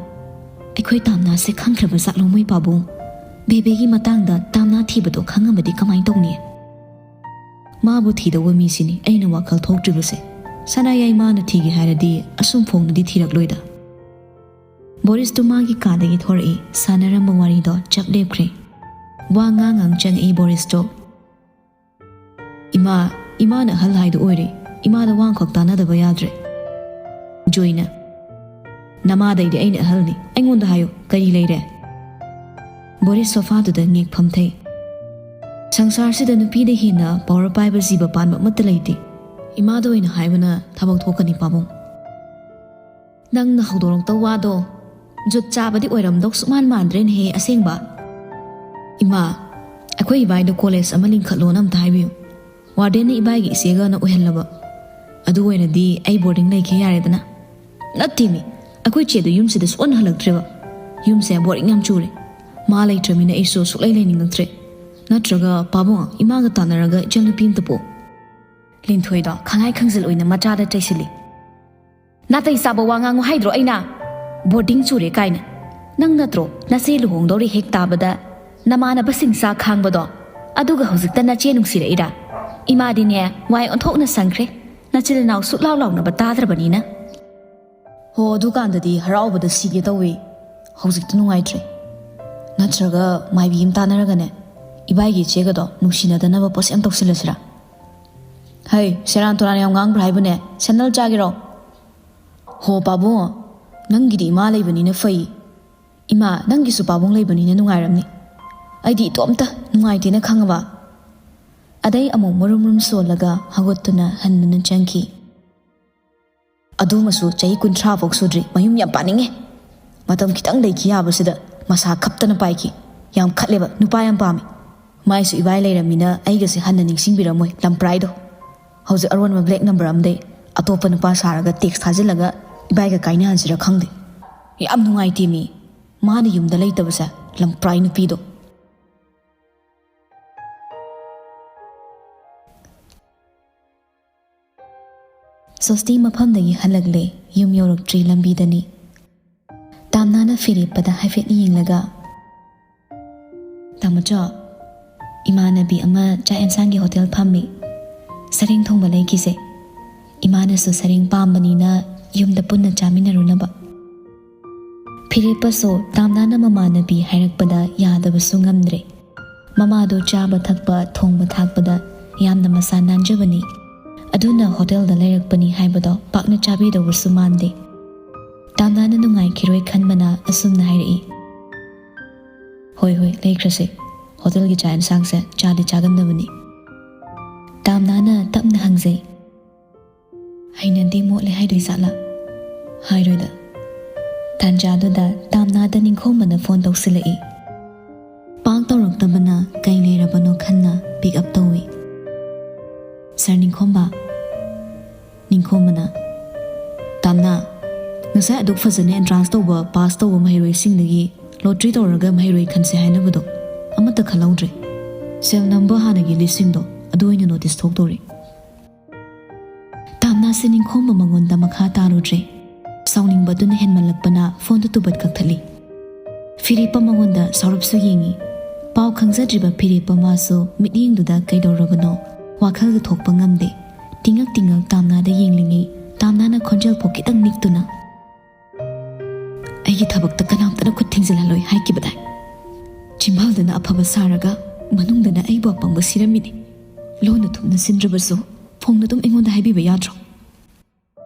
ꯑꯩꯈꯣꯏ ꯇꯥꯝꯅꯥꯁꯦ ꯈꯪꯈ꯭ꯔꯕ ꯖꯥꯠꯂꯣ ꯃꯣꯏ ꯄꯥꯕꯨꯡ? ꯕꯦꯕꯦꯒꯤ ꯃꯇꯥꯡꯗ ꯇꯥꯝꯅꯥ ꯊꯤꯕꯗꯣ ꯈꯪꯉꯝꯃꯗꯤ ꯀꯃꯥꯏ ꯇꯧꯅꯤ? ꯃꯥꯕꯨ ꯊꯤꯗꯧꯕ ꯃꯤꯁꯤꯅꯤ ꯑꯩꯅ ꯋꯥꯈꯜ ꯊꯣꯛꯇ꯭ꯔꯤꯕꯁꯦ꯫ ꯁꯅꯥꯌꯥꯏ ꯃꯥꯅ ꯊꯤꯒꯦ ꯍꯥꯏꯔꯗꯤ ꯑꯁꯨꯝ ꯐꯣꯡꯅꯗꯤ ꯊꯤꯔꯛꯂꯣꯏꯗ"꯫ ꯕꯣꯔꯤꯁꯇꯣ ꯃꯥꯒꯤ ꯀꯥꯗꯒꯤ ꯊꯣꯔꯛꯏ꯫ ꯁꯥꯟꯅꯔꯝꯕ ꯋꯥꯔꯤꯗꯣ ꯆꯞ ꯂꯦꯞꯈ꯭ꯔꯦ꯫ ꯋꯥ ꯉꯥꯡ ꯉꯥꯡ ꯆꯪꯉꯛꯏ ꯕꯣꯔꯤꯁꯇꯣ꯫ "ꯏꯃꯥ, ꯏꯃꯥꯅ ꯑꯍꯜ ꯍꯥꯏꯗꯣ ꯑꯣꯏꯔꯦ꯫ ꯏꯃꯥꯗ ꯋꯥ ꯑꯃꯈꯛ ꯇꯥꯟꯅꯗꯕ ꯌꯥꯗ꯭ꯔꯦ"꯫ ꯖꯣꯏꯅ, "ꯅꯃꯥꯗꯩꯗꯤ ꯑꯩꯅ ꯑꯍꯜꯅꯤ꯫ ꯑꯩꯉꯣꯟꯗ ꯍꯥꯏꯌꯨ, ꯀꯔꯤ ꯂꯩꯔꯦ?" ꯕꯣꯔꯤꯁ ꯁꯣꯐꯥꯗꯨꯗ ꯉꯦꯛ ꯐꯝꯊꯩ꯫ "ꯁꯪꯁꯥꯔꯁꯤꯗ ꯅꯨꯄꯤꯗ ꯍꯦꯟꯅ ꯄꯋꯥꯔ ꯄꯥꯏꯕ ꯖꯤꯕ ꯄꯥꯟꯕ ꯑꯃꯠꯇ ꯂꯩꯇꯦ꯫ ꯏꯃꯥꯗ ꯑꯣꯏꯅ ꯍꯥꯏꯕꯅ ꯊꯕꯛ ꯊꯣꯛꯀꯅꯤ ꯄꯥꯕꯨꯡ"꯫ "ꯅꯪꯅ ꯍꯧꯗꯣꯔꯛꯇꯧ ꯋꯥꯗꯣ ꯖꯨꯠ ꯆꯥꯕꯗꯤ ꯑꯣꯏꯔꯝꯗꯧ ꯁꯨꯛꯃꯥꯟ ꯃꯥꯟꯗ꯭ꯔꯦꯅꯦꯍꯦ ꯑꯁꯦꯡꯕ꯫ "ꯏꯃꯥ, ꯑꯩꯈꯣꯏ ꯏꯕꯥꯏꯗꯣ ꯀꯣꯂꯦꯖ ꯑꯃ ꯂꯤꯡꯈꯠꯂꯣꯅ ꯑꯝꯇ ꯍꯥꯏꯕꯤꯌꯨ꯫ ꯋꯥꯔꯗꯦꯟꯅ ꯏꯕꯥꯏꯒꯤ ꯏꯆꯦꯒꯅ ꯑꯣꯏꯍꯜꯂꯕ꯫ ꯑꯗꯨ ꯑꯣꯏꯔꯗꯤ ꯑꯩ ꯕꯣꯔꯗꯤꯡ ꯂꯩꯈꯤ ꯌꯥꯔꯦꯗꯅ?" "ꯅꯠꯇꯦꯃꯤ, ꯑꯩꯈꯣꯏ ꯆꯦꯗꯣ ꯌꯨꯝꯁꯤꯗ ꯁꯨꯛꯍꯟ ꯍꯜꯂꯛꯇ꯭ꯔꯦꯕ꯫ ꯌꯨꯝꯁꯦ ꯕꯣꯔꯤꯡ ꯌꯥꯝ ꯆꯨꯔꯦ꯫ ꯃꯥ ꯂꯩꯇ꯭ꯔꯃꯤꯅ ꯑꯩꯁꯨ ꯁꯨꯛꯂꯩ ꯂꯩꯅꯤꯡꯉꯛꯇ꯭ꯔꯦ꯫ ꯅꯠꯇ꯭ꯔꯒ ꯄꯥꯕꯨꯡ, ꯏꯃꯥꯒ ꯇꯥꯟꯅꯔꯒ ꯏꯆꯟꯅꯨꯄꯤ ꯑꯝꯇ ꯄꯣꯛ"꯫ ꯂꯤꯟꯊꯣꯏꯗꯣ ꯈꯪꯉꯥꯏ ꯈꯪꯖꯤꯜ ꯑꯣꯏꯅ ꯃꯆꯥꯗ ꯆꯩꯁꯤꯜꯂꯤ꯫ "ꯅꯥꯇꯩ ꯆꯥꯕ ꯋꯥ ꯉꯥꯡꯉꯨ ꯍꯥꯏꯗ꯭ꯔꯣ ꯑꯩꯅ? ꯕꯣꯔꯗꯤꯡ ꯆꯨꯔꯦ ꯀꯥꯏꯅ꯫ ꯅꯪ ꯅꯠꯇ꯭ꯔꯣ ꯅꯆꯦ ꯂꯨꯍꯣꯡꯗꯧꯔꯦ ꯍꯦꯛ ꯇꯥꯕꯗ ꯅꯃꯥꯟꯅꯕꯁꯤꯡ ꯆꯥꯛ ꯈꯥꯡꯕꯗꯣ? ꯑꯗꯨꯒ ꯍꯧꯖꯤꯛꯇ ꯅꯆꯦ ꯅꯨꯡꯁꯤꯔꯛꯏꯔꯥ? ꯏꯃꯥꯗꯤꯅꯦ, ꯋꯥꯏ ꯑꯣꯟꯊꯣꯛꯅ ꯁꯪꯈ꯭ꯔꯦ꯫ ꯅꯆꯤꯜ ꯏꯅꯥꯎ ꯁꯨꯛꯂꯥꯎ ꯂꯥꯎꯅꯕ ꯇꯥꯗ꯭ꯔꯕꯅꯤꯅ"꯫ ꯍꯣ, ꯑꯗꯨꯀꯥꯟꯗꯗꯤ ꯍꯔꯥꯎꯕꯗ ꯁꯤꯒꯦ ꯇꯧꯋꯦ꯫ ꯍꯧꯖꯤꯛꯇꯤ ꯅꯨꯡꯉꯥꯏꯇ꯭ꯔꯦ꯫ ꯅꯠꯇ꯭ꯔꯒ ꯃꯥꯏꯕꯤ ꯑꯃ ꯇꯥꯟꯅꯔꯒꯅꯦ, ꯏꯕꯥꯏꯒꯤ ꯏꯆꯦꯒꯗꯣ ꯅꯨꯡꯁꯤꯅꯗꯅꯕ ꯄꯣꯠꯁꯦ ꯑꯃ ꯇꯧꯁꯤꯜꯂꯁꯤꯔꯥ? "ꯍꯩ, ꯁꯦꯔꯥꯟ ꯇꯨꯔꯥꯟ ꯌꯥꯝ ꯉꯥꯡꯕ꯭ꯔꯥ ꯍꯥꯏꯕꯅꯦ? ꯁꯦꯟꯗꯜ ꯆꯥꯒꯦꯔꯣ?" "ꯍꯣ ꯄꯥꯕꯨꯡ, ꯅꯪꯒꯤꯗꯤ ꯏꯃꯥ ꯂꯩꯕꯅꯤꯅ ꯐꯩ꯫ ꯏꯃꯥ, ꯅꯪꯒꯤꯁꯨ ꯄꯥꯕꯨꯡ ꯂꯩꯕꯅꯤꯅ ꯅꯨꯡꯉꯥꯏꯔꯝꯅꯤ꯫ ꯑꯩꯗꯤ ꯏꯇꯣꯝꯇ ꯅꯨꯡꯉꯥꯏꯇꯦꯅ ꯈꯪꯉꯕ?" ꯑꯗꯩ ꯑꯃꯨꯛ ꯃꯨꯔꯨꯝ ꯃꯨꯔꯨꯝ ꯁꯣꯜꯂꯒ ꯍꯧꯒꯠꯇꯨꯅ ꯍꯟꯗꯨꯅ ꯆꯪꯈꯤ꯫ ꯑꯗꯨꯃꯁꯨ ꯆꯍꯤ ꯀꯨꯟꯊ꯭ꯔꯥ ꯐꯥꯎ ꯁꯨꯗ꯭ꯔꯤ, ꯃꯌꯨꯝ ꯌꯥꯝ ꯄꯥꯅꯤꯡꯉꯦ꯫ ꯃꯇꯝ ꯈꯤꯇꯪ ꯂꯩꯈꯤ ꯌꯥꯕꯁꯤꯗ ꯃꯁꯥ ꯈꯞꯇꯅ ꯄꯥꯏꯈꯤ꯫ ꯌꯥꯝ ꯈꯠꯂꯦꯕ, ꯅꯨꯄꯥ ꯌꯥꯝ ꯄꯥꯝꯃꯤ꯫ ꯃꯥꯏꯁꯨ ꯏꯕꯥꯏ ꯂꯩꯔꯝꯃꯤꯅ ꯑꯩꯒꯁꯦ ꯍꯟꯅ ꯅꯤꯡꯁꯤꯡꯕꯤꯔꯝꯃꯣꯏ, ꯂꯝꯄ꯭ꯔꯥꯏꯗꯣ꯫ ꯍꯧꯖꯤꯛ ꯑꯔꯣꯟꯕ ꯕ꯭ꯂꯦꯛ ꯅꯝꯕꯔ ꯑꯃꯗꯩ ꯑꯇꯣꯞꯄ ꯅꯨꯄꯥ ꯁꯥꯔꯒ ꯇꯦꯛꯁ ꯊꯥꯖꯤꯜꯂꯒ ꯏꯕꯥꯏꯒ ꯀꯥꯏꯅꯍꯟꯁꯤꯔ ꯈꯪꯗꯦ꯫ ꯌꯥꯝ ꯅꯨꯡꯉꯥꯏꯇꯦ ꯃꯤ, ꯃꯥꯅ ꯌꯨꯝꯗ ꯂꯩꯇꯕꯁꯦ, ꯂꯝꯄ꯭ꯔꯥꯏ ꯅꯨꯄꯤꯗꯣ꯫ ꯁꯣꯁꯇꯤ ꯃꯐꯝꯗꯒꯤ ꯍꯜꯂꯛꯂꯦ꯫ ꯌꯨꯝ ꯌꯧꯔꯛꯇ꯭ꯔꯤ ꯂꯝꯕꯤꯗꯅꯤ꯫ ꯇꯥꯝꯅꯥꯅ ꯐꯤꯔꯦꯞꯄꯗ ꯍꯥꯏꯐꯦꯠ ꯌꯦꯡꯂꯒ, "ꯇꯥꯃꯣꯆꯧ, ꯏꯃꯥꯟꯅꯕꯤ ꯑꯃ ꯆꯥꯛ ꯑꯦꯟꯁꯥꯡꯒꯤ ꯍꯣꯇꯦꯜ ꯐꯝꯃꯤ꯫ ꯁꯔꯦꯡ ꯊꯣꯡꯕ ꯂꯩꯈꯤꯁꯦ꯫ ꯏꯃꯥꯅꯁꯨ ꯁꯔꯦꯡ ꯄꯥꯝꯕꯅꯤꯅ ꯌꯨꯝꯗ ꯄꯨꯟꯅ ꯆꯥꯃꯤꯟꯅꯔꯨꯅꯕ꯫" ꯐꯤꯔꯦꯞꯄꯁꯨ ꯇꯥꯝꯅꯥꯅ ꯃꯃꯥꯟꯅꯕꯤ ꯍꯥꯏꯔꯛꯄꯗ ꯌꯥꯗꯕꯁꯨ ꯉꯝꯗ꯭ꯔꯦ꯫ ꯃꯃꯥꯗꯣ ꯆꯥꯕ ꯊꯛꯄ, ꯊꯣꯡꯕ ꯊꯥꯛꯄꯗ ꯌꯥꯝꯅ ꯃꯁꯥ ꯅꯥꯟꯖꯕꯅꯤ꯫ ꯑꯗꯨꯅ ꯍꯣꯇꯦꯜꯗ ꯂꯩꯔꯛꯄꯅꯤ ꯍꯥꯏꯕꯗꯣ ꯄꯥꯛꯅ ꯆꯥꯕꯤꯗꯧꯕꯁꯨ ꯃꯥꯟꯗꯦ꯫ ꯇꯥꯝꯅꯥꯅ ꯅꯨꯡꯉꯥꯏꯈꯤꯔꯣꯏ ꯈꯟꯕꯅ ꯑꯁꯨꯝꯅ ꯍꯥꯏꯔꯛꯏ, "ꯍꯣꯏ, ꯍꯣꯏ, ꯂꯩꯈ꯭ꯔꯁꯦ꯫ ꯍꯣꯇꯦꯜꯒꯤ ꯆꯥꯛ ꯌꯦꯟꯁꯥꯡꯁꯦ ꯆꯥꯗꯤ ꯆꯥꯒꯟꯗꯕꯅꯤ꯫" ꯇꯥꯝꯅꯥꯅ ꯇꯞꯅ ꯍꯪꯖꯩ, "ꯍꯩꯅꯗꯦ, ꯃꯣꯠꯂꯦ ꯍꯥꯏꯗꯣꯏ ꯖꯥꯠꯂꯥ?" "ꯍꯥꯏꯔꯣꯏꯗ꯫ ꯇꯥꯟꯖꯥꯗꯨꯗ ꯇꯥꯝꯅꯥꯗ ꯅꯤꯡꯈꯣꯝꯕꯅ ꯐꯣꯟ ꯇꯧꯁꯤꯜꯂꯛꯏ꯫ ꯄꯥꯛ ꯇꯧꯔꯛꯇꯕꯅ ꯀꯩ ꯂꯩꯔꯕꯅꯣ ꯈꯟꯅ ꯄꯤꯛ ꯑꯞ ꯇꯧꯏ꯫ "ꯁꯥꯔ ꯅꯤꯡꯈꯣꯝꯕ?" ꯅꯤꯡꯈꯣꯝꯕꯅ, "ꯇꯥꯝꯅꯥ, ꯉꯁꯥꯏ ꯑꯗꯨꯛ ꯐꯖꯅ ꯑꯦꯟꯇ꯭ꯔꯥꯟꯁ ꯇꯧꯕ ꯄꯥꯁ ꯇꯧꯕ ꯃꯍꯩꯔꯣꯏꯁꯤꯡꯗꯒꯤ ꯂꯣꯇ꯭ꯔꯤ ꯇꯧꯔꯒ ꯃꯍꯩꯔꯣꯏ ꯈꯟꯁꯦ ꯍꯥꯏꯅꯕꯗꯣ ꯑꯃꯠꯇ ꯈꯜꯍꯧꯗ꯭ꯔꯦ꯫ ꯁꯦꯜ ꯅꯝꯕ ꯍꯥꯟꯅꯒꯤ ꯂꯤꯁꯁꯤꯡꯗꯣ ꯑꯗꯨ ꯑꯣꯏꯅ ꯅꯣꯇꯤꯁ ꯊꯣꯛꯇꯧꯔꯤ꯫" ꯇꯥꯝꯅꯥꯁꯦ ꯅꯤꯡꯈꯣꯝꯕ ꯃꯉꯣꯟꯗ ꯃꯈꯥ ꯇꯥꯔꯨꯗ꯭ꯔꯦ꯫ ꯁꯥꯎꯅꯤꯡꯕꯗꯨꯅ ꯍꯦꯟꯃꯜꯂꯛꯄꯅ ꯐꯣꯟꯗꯨ ꯇꯨꯕꯠ ꯀꯛꯊꯠꯂꯤ꯫ ꯐꯤꯔꯦꯞꯄ ꯃꯉꯣꯟꯗ ꯁꯥꯎꯔꯞꯁꯨ ꯌꯦꯡꯉꯤ꯫ ꯄꯥꯎ ꯈꯪꯖꯗ꯭ꯔꯤꯕ ꯐꯤꯔꯦꯞꯄ ꯃꯥꯁꯨ ꯃꯤꯠꯌꯦꯡꯗꯨꯗ ꯀꯩꯗꯧꯔꯕꯅꯣ ꯋꯥꯈꯜꯗ ꯊꯣꯛꯄ ꯉꯝꯗꯦ꯫ ꯇꯤꯡꯉꯛ ꯇꯤꯡꯉꯛ ꯇꯥꯝꯅꯥꯗ ꯌꯦꯡꯂꯤꯉꯩ ꯇꯥꯝꯅꯥꯅ ꯈꯣꯟꯖꯦꯜ ꯐꯥꯎ ꯈꯤꯇꯪ ꯅꯤꯛꯇꯨꯅ, "ꯑꯩꯒꯤ ꯊꯕꯛꯇ ꯀꯅꯥꯝꯇꯅ ꯈꯨꯠ ꯊꯤꯡꯖꯤꯜꯍꯜꯂꯣꯏ ꯍꯥꯏꯈꯤꯕꯗꯥꯏ? ꯆꯤꯝꯕꯥꯜꯗꯅ ꯑꯐꯕ ꯁꯥꯔꯒ ꯃꯅꯨꯡꯗꯅ ꯑꯩꯕꯨ ꯑꯄꯪꯕ ꯁꯤꯔꯝꯃꯤꯅꯤ꯫ ꯂꯣꯟꯅ ꯊꯨꯞꯅ ꯁꯤꯟꯗ꯭ꯔꯕꯁꯨ ꯐꯣꯡꯅ ꯑꯗꯨꯝ ꯑꯩꯉꯣꯟꯗ ꯍꯥꯏꯕꯤꯕ ꯌꯥꯗ꯭ꯔꯣ?"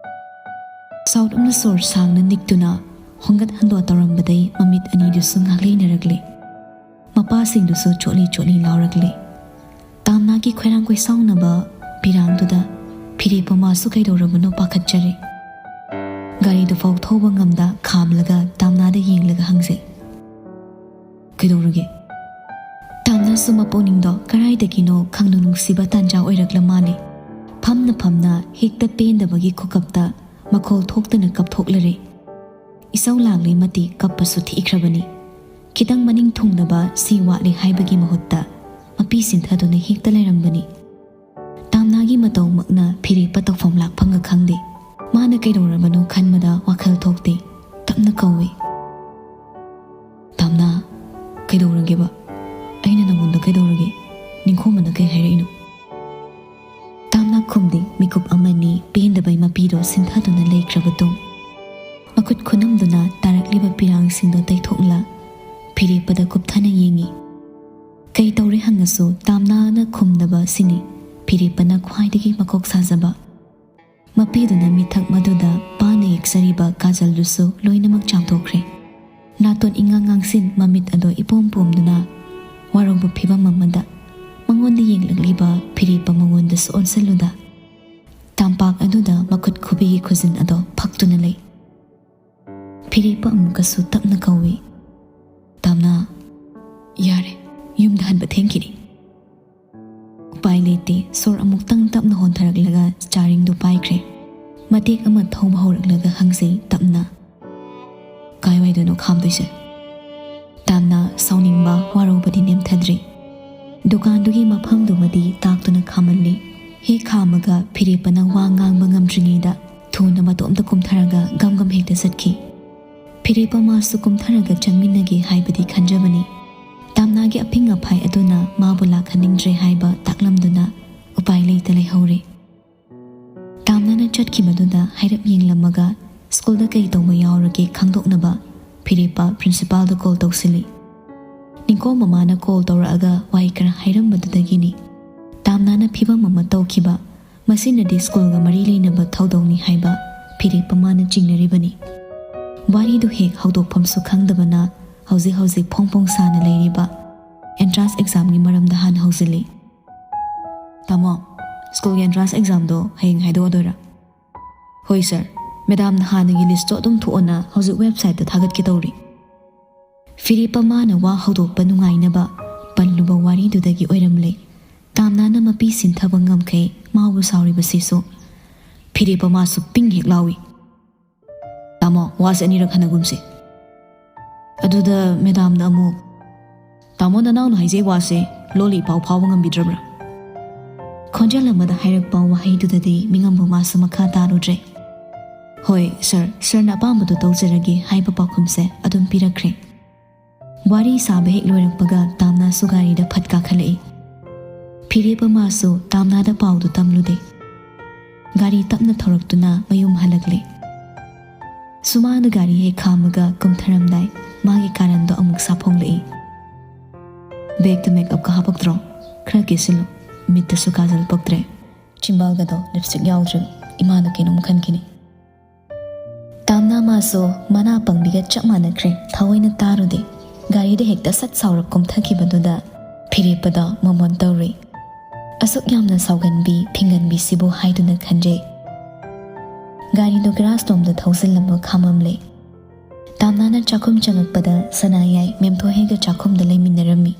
ꯁꯥꯎꯠ ꯑꯃꯅ ꯁꯣꯔ ꯁꯥꯡꯅ ꯅꯤꯛꯇꯨꯅ ꯍꯣꯡꯒꯠ ꯍꯟꯗꯣ ꯇꯧꯔꯝꯕꯗꯩ ꯃꯃꯤꯠ ꯑꯅꯤꯗꯨꯁꯨ ꯉꯥꯛꯂꯩꯅꯔꯛꯂꯦ꯫ ꯃꯄꯥꯁꯤꯡꯗꯨꯁꯨ ꯆꯣꯠꯂꯤ ꯆꯣꯠꯂꯤ ꯂꯥꯎꯔꯛꯂꯦ꯫ ꯇꯥꯝꯅꯥꯒꯤ ꯈꯣꯏꯔꯥꯡ ꯈꯣꯏꯁꯥꯎꯅꯕ ꯄꯤꯔꯥꯡꯗꯨꯗ ꯐꯤꯔꯦꯞꯄ ꯃꯥꯁꯨ ꯀꯩꯗꯧꯔꯕꯅꯣ ꯄꯥꯈꯠꯆꯔꯦ꯫ ꯒꯥꯔꯤꯗꯨ ꯐꯥꯎ ꯊꯧꯕ ꯉꯝꯗ ꯈꯥꯝꯂꯒ ꯇꯥꯝꯅꯥꯗ ꯌꯦꯡꯂꯒ ꯍꯪꯖꯩ, "ꯀꯩꯗꯧꯔꯒꯦ?" ꯇꯥꯝꯅꯥꯁꯨ ꯃꯄꯨꯛꯅꯤꯡꯗꯣ ꯀꯔꯥꯏꯗꯒꯤꯅꯣ ꯈꯪꯅꯨ ꯅꯨꯡꯁꯤꯕ ꯇꯥꯟꯖꯥ ꯑꯣꯏꯔꯛꯂ ꯃꯥꯜꯂꯦ꯫ ꯐꯝꯅ ꯐꯝꯅ ꯍꯦꯛꯇ ꯄꯦꯟꯗꯕꯒꯤ ꯈꯨꯀꯞꯇ ꯃꯈꯣꯜ ꯊꯣꯛꯇꯅ ꯀꯞꯊꯣꯛꯂꯔꯦ꯫ ꯏꯁꯧ ꯂꯥꯡꯂꯤ ꯃꯇꯤꯛ ꯀꯞꯄꯁꯨ ꯊꯤꯈ꯭ꯔꯕꯅꯤ꯫ ꯈꯤꯇꯪ ꯃꯅꯤꯡ ꯊꯨꯡꯅꯕ ꯁꯤ ꯋꯥꯠꯂꯤ ꯍꯥꯏꯕꯒꯤ ꯃꯍꯨꯠꯇ ꯃꯄꯤ ꯁꯤꯟꯊꯗꯨꯅ ꯍꯦꯛꯇ ꯂꯩꯔꯝꯕꯅꯤ꯫ ꯇꯥꯝꯅꯥꯒꯤ ꯃꯇꯧꯃꯛꯅ ꯐꯤꯔꯦꯞꯄ ꯇꯧꯐꯝ ꯂꯥꯛꯐꯝꯒ ꯈꯪꯗꯦ꯫ ꯃꯥꯅ ꯀꯩꯗꯧꯔꯕꯅꯣ ꯈꯟꯕꯗ ꯋꯥꯈꯜ ꯊꯣꯛꯇꯦ꯫ ꯇꯞꯅ ꯀꯧꯏ, "ꯇꯥꯝꯅꯥ, ꯀꯩꯗꯧꯔꯒꯦꯕ? ꯑꯩꯅ ꯅꯪꯉꯣꯟꯗ ꯀꯩꯗꯧꯔꯒꯦ? ꯅꯤꯡꯈꯣꯝꯕꯅ ꯀꯩ ꯍꯥꯏꯔꯛꯏꯅꯣ?" ꯇꯥꯝꯅꯥ ꯈꯨꯝꯗꯦ꯫ ꯃꯤꯀꯨꯞ ꯑꯃꯅꯤ ꯄꯦꯟꯗꯕꯩ ꯃꯄꯤꯗꯣ ꯁꯤꯟꯊꯗꯨꯅ ꯂꯩꯈ꯭ꯔꯕ ꯇꯨꯡ ꯃꯈꯨꯠ ꯈꯨꯅꯝꯗꯨꯅ ꯇꯥꯔꯛꯂꯤꯕ ꯄꯤꯔꯥꯡꯁꯤꯡꯗꯣ ꯇꯩꯊꯣꯛꯂ ꯐꯤꯔꯦꯞꯄꯗ ꯀꯨꯞꯊꯅ ꯌꯦꯡꯉꯤ꯫ ꯀꯩ ꯇꯧꯔꯦ ꯍꯪꯉꯁꯨ ꯇꯥꯝꯅꯥꯅ ꯈꯨꯝꯗꯕ ꯁꯤꯅꯤ ꯐꯤꯔꯦꯞꯄꯅ ꯈ꯭ꯋꯥꯏꯗꯒꯤ ꯃꯀꯣꯛ ꯁꯥꯖꯕ꯫ ꯃꯄꯤꯗꯨꯅ ꯃꯤꯊꯛ ꯃꯗꯨꯗ ꯄꯥꯅ ꯌꯦꯛꯆꯔꯤꯕ ꯀꯥꯖꯜꯗꯨꯁꯨ ꯂꯣꯏꯅꯃꯛ ꯆꯥꯝꯊꯣꯛꯈ꯭ꯔꯦ꯫ ꯅꯥꯇꯣꯟ ꯏꯉꯥꯡ ꯉꯥꯡꯁꯤꯟ, ꯃꯃꯤꯠ ꯑꯗꯣ ꯏꯄꯣꯝ ꯄꯣꯝꯗꯨꯅ ꯋꯥꯔꯧꯕ ꯐꯤꯚꯝ ꯑꯃꯗ ꯃꯉꯣꯟꯗ ꯌꯦꯡꯂꯛꯂꯤꯕ ꯐꯤꯔꯦꯞꯄ ꯃꯉꯣꯟꯗꯁꯨ ꯑꯣꯟꯁꯤꯜꯂꯨꯗ ꯇꯝꯄꯥꯛ ꯑꯗꯨꯗ ꯃꯈꯨꯠ ꯈꯨꯕꯤꯒꯤ ꯈꯨꯖꯤꯟ ꯑꯗꯣ ꯐꯛꯇꯨꯅ ꯂꯩ꯫ ꯐꯤꯔꯦꯞꯄ ꯑꯃꯨꯛꯀꯁꯨ ꯇꯞꯅ ꯀꯧꯏ, "ꯇꯥꯝꯅꯥ, ꯌꯥꯔꯦ, ꯌꯨꯝꯗ ꯍꯟꯕ ꯊꯦꯡꯈꯤꯅꯤ"꯫ ꯎꯄꯥꯏ ꯂꯩꯇꯦ꯫ ꯁꯣꯔ ꯑꯃꯨꯛꯇꯪ ꯇꯞꯅ ꯍꯣꯟꯊꯔꯛꯂꯒ ꯁ꯭ꯇꯤꯌꯥꯔꯤꯡꯗꯨ ꯄꯥꯏꯈ꯭ꯔꯦ꯫ ꯃꯇꯦꯛ ꯑꯃ ꯊꯧꯕ ꯍꯧꯔꯛꯂꯒ ꯍꯪꯖꯩ ꯇꯞꯅ, "ꯀꯥꯏꯋꯥꯏꯗꯅꯣ ꯈꯥꯝꯗꯣꯏꯁꯦ?" ꯇꯥꯝꯅꯥ ꯁꯥꯎꯅꯤꯡꯕ, ꯋꯥꯔꯧꯕꯗꯤ ꯅꯦꯝꯊꯗ꯭ꯔꯤ꯫ ꯗꯨꯀꯥꯟꯗꯨꯒꯤ ꯃꯐꯝꯗꯨꯃꯗꯤ ꯇꯥꯛꯇꯨꯅ ꯈꯥꯝꯍꯜꯂꯤ꯫ ꯍꯦꯛ ꯈꯥꯝꯃꯒ ꯐꯤꯔꯦꯞꯄꯅ ꯋꯥ ꯉꯥꯡꯕ ꯉꯝꯗ꯭ꯔꯤꯉꯩꯗ ꯊꯨꯅ ꯃꯇꯣꯝꯇ ꯀꯨꯝꯊꯔꯒ ꯒꯝ ꯒꯝ ꯍꯦꯛꯇ ꯆꯠꯈꯤ꯫ ꯐꯤꯔꯦꯞꯄ ꯃꯥꯁꯨ ꯀꯨꯝꯊꯔꯒ ꯆꯪꯃꯤꯟꯅꯒꯦ ꯍꯥꯏꯕꯗꯤ ꯈꯟꯖꯕꯅꯤ꯫ ꯇꯥꯝꯅꯥꯒꯤ ꯑꯐꯤꯡ ꯑꯐꯥꯏ ꯑꯗꯨꯅ ꯃꯥꯕꯨ ꯂꯥꯛꯍꯟꯅꯤꯡꯗ꯭ꯔꯦ ꯍꯥꯏꯕ ꯇꯥꯛꯂꯝꯗꯨꯅ ꯎꯄꯥꯏ ꯂꯩꯇ ꯂꯩꯍꯧꯔꯦ꯫ ꯇꯥꯝꯅꯥꯅ ꯆꯠꯈꯤꯕꯗꯨꯗ ꯍꯥꯏꯔꯞ ꯌꯦꯡꯂꯝꯃꯒ ꯁ꯭ꯀꯨꯜꯗ ꯀꯩ ꯇꯧꯕ ꯌꯥꯎꯔꯒꯦ ꯈꯪꯗꯣꯛꯅꯕ ꯐꯤꯔꯦꯞꯄ ꯄ꯭ꯔꯤꯟꯁꯤꯄꯥꯜꯗ ꯀꯣꯜ ꯇꯧꯁꯤꯜꯂꯤ꯫ ꯅꯤꯡꯀꯣꯝ ꯃꯃꯥꯅ ꯀꯣꯜ ꯇꯧꯔꯛꯑꯒ ꯋꯥꯍꯩ ꯈꯔ ꯍꯥꯏꯔꯝꯕꯗꯨꯗꯒꯤꯅꯤ ꯇꯥꯝꯅꯥꯅ ꯐꯤꯕꯝ ꯑꯃ ꯇꯧꯈꯤꯕ꯫ ꯃꯁꯤꯅꯗꯤ ꯁ꯭ꯀꯨꯜꯒ ꯃꯔꯤ ꯂꯩꯅꯕ ꯊꯧꯗꯧꯅꯤ ꯍꯥꯏꯕ ꯐꯤꯔꯦꯞꯄ ꯃꯥꯅ ꯆꯤꯡꯅꯔꯤꯕꯅꯤ꯫ ꯋꯥꯔꯤꯗꯨ ꯍꯦꯛ ꯍꯧꯗꯣꯛꯐꯝꯁꯨ ꯈꯪꯗꯕꯅ ꯍꯧꯖꯤꯛ ꯍꯧꯖꯤꯛ ꯐꯣꯡ ꯐꯣꯡ ꯁꯥꯅ ꯂꯩꯔꯤꯕ ꯑꯦꯟꯇ꯭ꯔꯥꯟꯁ ꯑꯦꯛꯖꯥꯝꯒꯤ ꯃꯔꯝꯗ ꯍꯥꯟꯅ ꯍꯧꯖꯤꯜꯂꯤ꯫ "ꯇꯥꯃꯣ, ꯁ꯭ꯀꯨꯜꯒꯤ ꯑꯦꯟꯇ꯭ꯔꯥꯟꯁ ꯑꯦꯛꯖꯥꯝꯗꯣ ꯍꯌꯦꯡ ꯍꯥꯏꯗꯣꯛꯑꯗꯣꯏꯔꯥ?" "ꯍꯣꯏ ꯁꯥꯔ, ꯃꯦꯗꯥꯝꯅ ꯍꯥꯟꯅꯒꯤ ꯂꯤꯁꯇꯣ ꯑꯗꯨꯝ ꯊꯣꯛꯑꯣꯅ ꯍꯧꯖꯤꯛ ꯋꯦꯕꯁꯥꯏꯠꯇ ꯊꯥꯒꯠꯀꯦ ꯇꯧꯔꯤ"꯫ ꯐꯤꯔꯦꯞꯄ ꯃꯥꯅ ꯋꯥ ꯍꯧꯗꯣꯛꯄ ꯅꯨꯡꯉꯥꯏꯅꯕ ꯄꯜꯂꯨꯕ ꯋꯥꯔꯤꯗꯨꯗꯒꯤ ꯑꯣꯏꯔꯝꯂꯦ ꯇꯥꯝꯅꯥꯅ ꯃꯄꯤ ꯁꯤꯟꯊꯕ ꯉꯝꯈꯩ ꯃꯥꯕꯨ ꯁꯥꯎꯔꯤꯕꯁꯤꯁꯨ꯫ ꯐꯤꯔꯦꯞꯄ ꯃꯥꯁꯨ ꯄꯤꯡ ꯍꯦꯛ ꯂꯥꯎꯏ꯫ "ꯇꯥꯃꯣ, ꯋꯥꯁꯦ ꯑꯅꯤꯔꯛ ꯍꯟꯅꯒꯨꯝꯁꯤ"꯫ ꯑꯗꯨꯗ ꯃꯦꯗꯥꯝꯅ ꯑꯃꯨꯛ, "ꯇꯥꯃꯣ, ꯅꯅꯥꯎꯅ ꯍꯥꯏꯖꯩ ꯋꯥꯁꯦ ꯂꯣꯜꯂꯤ ꯏꯄꯥꯎ ꯐꯥꯎꯕ ꯉꯝꯕꯤꯗ꯭ꯔꯕ꯭ꯔꯥ?" ꯈꯣꯟꯖꯦꯜ ꯑꯃꯗ ꯍꯥꯏꯔꯛꯄ ꯋꯥꯍꯩꯗꯨꯗꯗꯤ ꯃꯤꯉꯝꯕ ꯃꯥꯁꯨ ꯃꯈꯥ ꯇꯥꯔꯨꯗ꯭ꯔꯦ꯫ "ꯍꯣꯏ ꯁꯥꯔ, ꯁꯥꯔꯅ ꯑꯄꯥꯝꯕꯗꯨ ꯇꯧꯖꯔꯒꯦ" ꯍꯥꯏꯕ ꯄꯥꯎꯈꯨꯝꯁꯦ ꯑꯗꯨꯝ ꯄꯤꯔꯛꯈ꯭ꯔꯦ꯫ ꯋꯥꯔꯤ ꯁꯥꯕ ꯍꯦꯛ ꯂꯣꯏꯔꯛꯄꯒ ꯇꯥꯝꯅꯥꯁꯨ ꯒꯥꯔꯤꯗ ꯐꯠ ꯀꯥꯈꯠꯂꯛꯏ꯫ ꯐꯤꯔꯦꯞꯄ ꯃꯥꯁꯨ ꯇꯥꯝꯅꯥꯗ ꯄꯥꯎꯗꯨ ꯇꯝꯂꯨꯗꯦ꯫ ꯒꯥꯔꯤ ꯇꯞꯅ ꯊꯧꯔꯛꯇꯨꯅ ꯃꯌꯨꯝ ꯍꯜꯂꯛꯂꯦ꯫ ꯁꯨꯃꯥꯡꯗ ꯒꯥꯔꯤ ꯍꯦꯛ ꯈꯥꯝꯃꯒ ꯀꯨꯝꯊꯔꯝꯗꯥꯏ ꯃꯥꯒꯤ ꯀꯥꯔꯟꯗꯣ ꯑꯃꯨꯛ ꯁꯥꯐꯣꯡꯂꯛꯏ꯫ "ꯕꯦꯒꯇ ꯃꯦꯀꯞꯀ ꯍꯥꯄꯛꯇ꯭ꯔꯣ? ꯈꯔ ꯀꯦꯁꯤꯜꯂꯨ, ꯃꯤꯠꯇꯁꯨ ꯀꯥꯖꯜ ꯄꯛꯇ꯭ꯔꯦ꯫ ꯆꯤꯝꯕꯥꯜꯒꯗꯣ ꯂꯤꯞꯁꯇꯤꯛ ꯌꯥꯎꯗ꯭ꯔꯦ, ꯏꯃꯥꯅ ꯀꯩꯅꯣꯝ ꯈꯟꯈꯤꯅꯤ"꯫ ꯇꯥꯝꯅꯥ ꯃꯥꯁꯨ ꯃꯅꯥ ꯄꯪꯕꯤꯒ ꯆꯞ ꯃꯥꯟꯅꯈ꯭ꯔꯦ, ꯊꯑꯣꯏꯅ ꯇꯥꯔꯨꯗꯦ꯫ ꯒꯥꯔꯤꯗ ꯍꯦꯛꯇ ꯁꯠ ꯁꯥꯎꯔ ꯀꯨꯝꯊꯈꯤꯕꯗꯨꯗ ꯐꯤꯔꯦꯞꯄꯗ ꯃꯃꯣꯟ ꯇꯧꯔꯨꯏ꯫ ꯑꯁꯨꯛ ꯌꯥꯝꯅ ꯁꯥꯎꯒꯟꯕꯤ ꯐꯤꯡꯒꯟꯕꯤꯁꯤꯕꯨ ꯍꯥꯏꯗꯨꯅ ꯈꯟꯖꯩ꯫ ꯒꯥꯔꯤꯗꯨ ꯒꯔꯥꯖ ꯂꯣꯝꯗ ꯊꯧꯖꯤꯜꯂꯝꯕ ꯈꯥꯝꯃꯝꯂꯦ꯫ ꯇꯥꯝꯅꯥꯅ ꯆꯥꯛꯈꯨꯝ ꯆꯪꯉꯛꯄꯗ ꯁꯅꯥꯌꯥꯏ ꯃꯦꯝꯊꯣꯏꯍꯣꯏꯒ ꯆꯥꯛꯈꯨꯝꯗ ꯂꯩꯃꯤꯟꯅꯔꯝꯃꯤ꯫